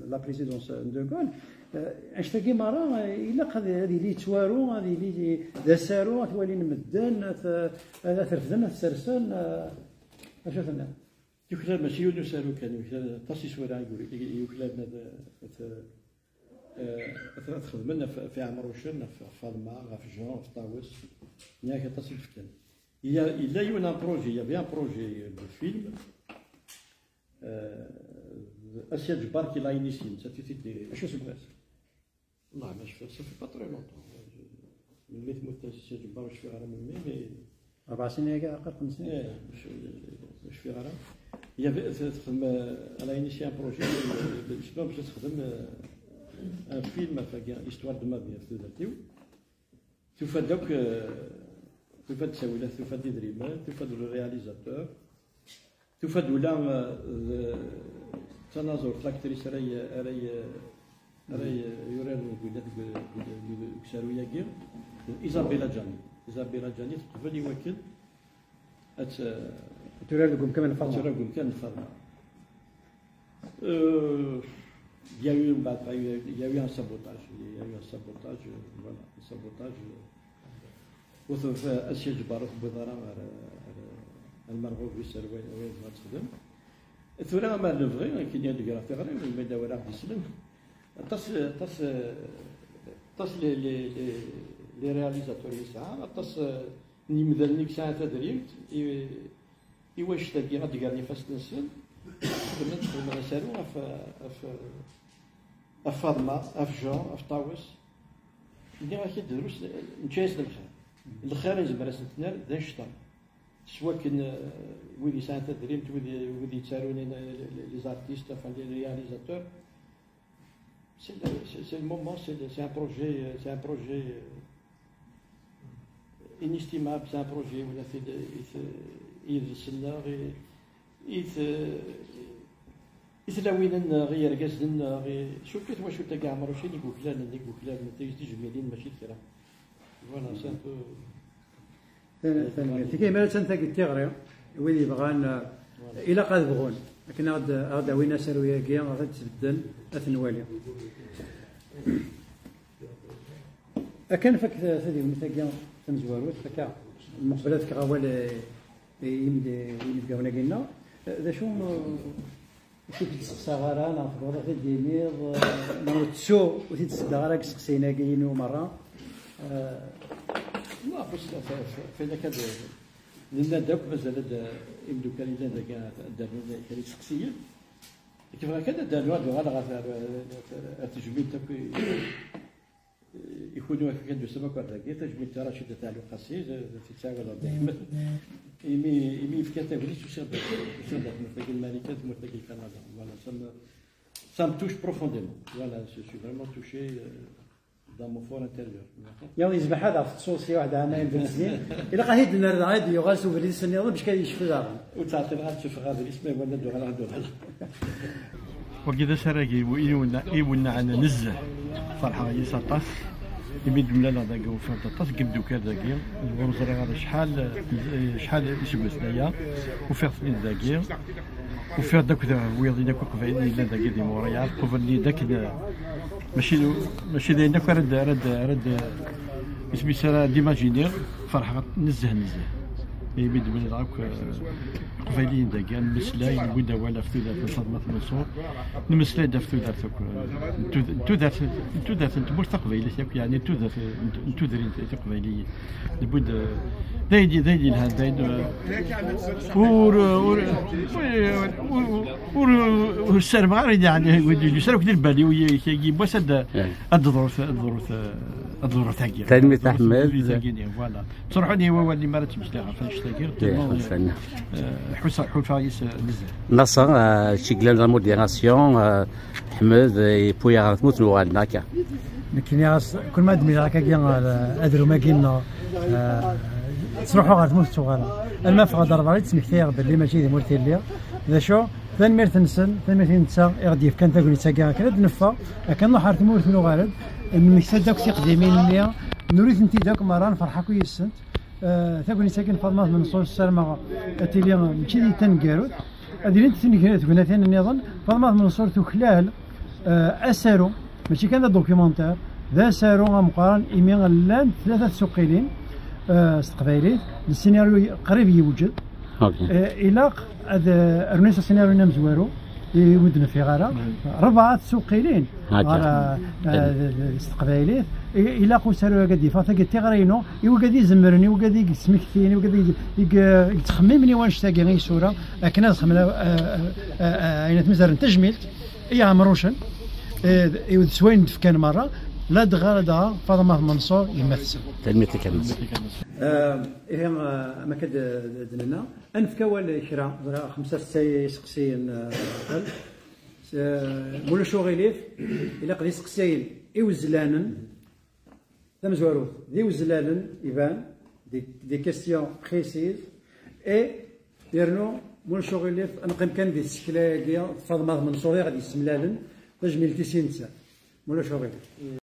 la présidence de Gaulle. Eh, anect-agi merra, eh, ilaq ad, ad yili yettwaru, ad yili d asaru, ad t-walin medden, ad t-, ad t-refden, ad t-sersen, eh, acu tenniḍ? Yuklal mačči yiwen usaru kan, yuklal aṭas isura i yu-, i, i yuklalen ad, ad, eh, ad, ad xedmen ɣef, ɣef Iɛemrucen, ɣef, ɣef Faḍma, ɣef Jean, ɣef Ṭawes. Nniɣ-ak aṭas i d-fkan. Yella, yella yiwen un projet, il y avait un projet de film, eh, Asya Ǧebbar qui l'a initié, ça fait, acu seggas? Wallah, ma cfiɣ, ça fait pas très longtemps. Melmi temmut Asya Ǧebbar, ur cfiɣ ara melmi, mais rebɛa snin akka, aqal xems snin. Eh, ur cfiɣ ara. Il y avait, texdem, euh, elle a initié un projet, euh, justement, باش تخدم, euh, un film, enfin, histoire de ma vie, ɣef tudert-iw. Tufa-d akk, euh, tufa-d ttawilat, tufa-d idrimen, tufa-d le réalisateur. Tufa-d ula, eh, d tanaẓurt, l'actrice ara y-, ara y-, ara y-, yuraren deg, deg, deg, deg usaru-agi, d Isabelle Adjani. Zabira Djani teqbel i wakken ad t-, Turar deg umkan n ad lferma. Turar deg umkan n lferma. Euh, il y a eu, bah, il y a eu, il y a eu un sabotage. Il y a eu un sabotage, euh, voilà, un sabotage, euh, ur t-, Asya Ǧebbar ur tewwiḍ ara ar, ar, ar Merɣub, ar wayen, ar wayen tebɣa ad texdem. Tura, ma nebɣi, akken i d-greɣ tiɣri, ma yella wara ɣ-d-islen. Aṭas, aṭas, aṭas les, les, les, les réalisateurs yesɛa, aṭas, eh, n yimdanen i yesɛa tadrimt, i, i wannect-agi ad d-gren ifassen-nsen, xedmen, xedmen asaru ɣef, ɣef, ɣef Faḍma, ɣef Jean, ɣef Ṭawes. Nniɣ-ak-id drus, nečča-yasen lxir. Lxir i nezmer ad sen-t-nerr d annect-a. S wakken, eh, wid yesɛan tadrimt, wid, wid yettarun, les, les, les artistes, enfin, les réalisateurs, c'est le, c'est, c'est le moment, c'est le, c'est un projet, euh, c'est un projet, euh, inestimable, c'est un projet ula d, i t-, i yidles-nneɣ, i, i t-, i tlawin-nneɣ, i yergazen-nneɣ, i, surtout i twacult-agi Ɛemrucin, i yuklalen, i yuklalen, tijmilin, mačči d kra. Voilà, c'est un peu. Tanemmirt. Kayma attan tagi d tiɣri, wid yebɣan, eh, ilaq ad bɣun akken ad, ad d-awin asaru-agi, ad t-sbedden, ad t-nwali. Akken fak tadiwennit-agi tamezwarut, akka, meqbel ad fkeɣ awal, eh, i yimd-, i yimdgawen-agi-nneɣ, eh, d acu, eh, ur k-id-sseqsaɣ ara, neɣ tebɣiḍ ad t-id-tiniḍ, eh, neɣ ur tettu, ur t-id-seddaɣ ara deg iseqsiyen-agi-inu merra? Eh, non, parce que fa-, fa-, fayda kan d-, nenna-d akk, mazal ad, imeddukal yellan dagi ad d-rnun kra iseqsiyen. Nekk bɣiɣ kan ad d-rnuɣ, ad uɣaleɣ ɣer, ɣer, ɣer tejmilt akk i, i kunwi akka kan d-tusam akk ar dagi, tajmilt i Racid At Ɛli Qasi, d, d, tettɛawad Rebbi ḥmed. Imi, imi yefka tagnit, usiɣ-d, usiɣ-d ar tmurt-agi n Marikan, tmurt-agi n Kanada. Voilà, ça me, ça me touche profondément. Voilà, je suis vraiment touché, euh, dans mon fort intérieur. Yaw yezbeḥ ad aɣ-tettuḍ si waḥed ɛamayen d snin. Ilaq ad t-id-nerr, ad d-yuɣal s ubrid s nniḍen, bac ad yecfu daɣen. Ur ttɛeṭṭileɣ ad tteffeɣ adlis, ma yebɣa ad d-uɣaleɣ, ad d-uɣaleɣ. Wagi d asarag iw-, iwenna-, iwennɛen nezzeh. Ferḥeɣ yis aṭas. Imi d-mlaleɣ dagi, ufiɣ-d aṭas n yimdukal dagi. Ur ẓriɣ ara acḥal, acḥal iseggasen aya. Ufiɣ-ten-id dagi. Ufiɣ-d akked wiyaḍ-in akk iqbayliyen yellan dagi di Montréal. Qublen-iyi-d akken, mačči, mačči d ayen akk ara d, ara d, ara d, isem-is ara d-imajiniɣ. Ferḥeɣ nezzeh, nezzeh. Imi d-mlaleɣ akk, eh, iqbayliyen dagi, nmeslay, newwi-d awal ɣef tudert n Faḍma At Menṣur, nmeslay-d ɣef tudert akk, eh, n tud-, n tudert, n tudert n tmurt taqbaylit akk, yeɛni n tudert n, n tudrin tiqbayliyin. Newwi-d, eh, d ayen, d ayen yelhan, d ayen, eh, ur, ur, ur, ur, ur ssarmeɣ ara, yeɛni, ur d-yusi ara akk di lbal-iw, y-, y-, yiwwas ad, ad d-teḍru, ad d-teḍru, ad d-teḍru tagi. Tanemmirt, Ahmed. Voilà. Ttruḥun-iyi wawal-nni mi ara ttmeslayeɣ ɣef annect-agi, tellement, eh, ḥusseɣ, ḥulfaɣ yis, eh, nezzeh. Nasser, eh, kečč i yellan d la modération, eh, Ḥmed, eh, yewwi-aɣ ɣer tmurt n uɣalin, akka. Nekkini ɣas, kul ma d-mlileɣ akkagi, eh, adrum-agi-nneɣ, eh, ttruḥuɣ ɣer tmurt n uɣalin. Alma ffɣeɣ-d ɣer berra, i d-ttmektayeɣ belli mačči d tmurt i lliɣ. D acu? Tanemmirt-nsen, tanemmirt i netta i ɣ-d-yefkan tagnit-agi akken ad d-neffeɣ, akken nruḥ ɣer tmurt n uɣalin, nemmekta-d akk tiqdimin-nni, nuri-tent-id akk merra, nferḥ akk yis-sent. Eh, tagnit-agi n Faḍma At Menṣur, ssarameɣ ad tili mačči d taneggarut. Ad ilint tneg-, tegnatin nniḍen. Faḍma At Menṣur tuklal, eh, asaru, mačči kan d adocumentar, d asaru ameqqran, imi llant tlata tsuqqilin, eh, s teqbaylit, le scénario qrib yewjed. Ok. Eh, ilaq ad, eh, rnu s asinaryu amezwaru, i ur d-nfiɣ ara. Rebɛa tsuqqilin ɣer, eh, eh, s teqbaylit. I-, ilaq usaru-agi ad yeffeɣ, tagi d tiɣri-inu, i wigad izemren, i wigad i yesmektin, i wigad i, i, i yettxemmimen i wannect-agi i isura, akken ad xemmen, eh, eh, eh, eh, ayen at mizar n tejmilt, i Ɛemrucen, eh, i d-, s wayen d-fkan merra, ladɣa, ladɣa Faḍma At Menṣur, yemma-tsen. Tanemmirt-ik a Nasser. Eh, ihi, eh, am akka d-, d-, d-nenna, ad nefk awal i kra, ẓriɣ xemsa setta iseqsiyen, eh, s-, eh, ma ulac uɣilif, ilaq d iseqsiyen iwezlanen, tamezwarut, d iwezlanen, iban, des, des questions précises, et yernu, ma ulac uɣilif, ad neqqim kan di tsekla-agi, Faḍma At Menṣur i ɣ-d-yessemlalen, tajmilt-is i netta, ma ulac uɣilif.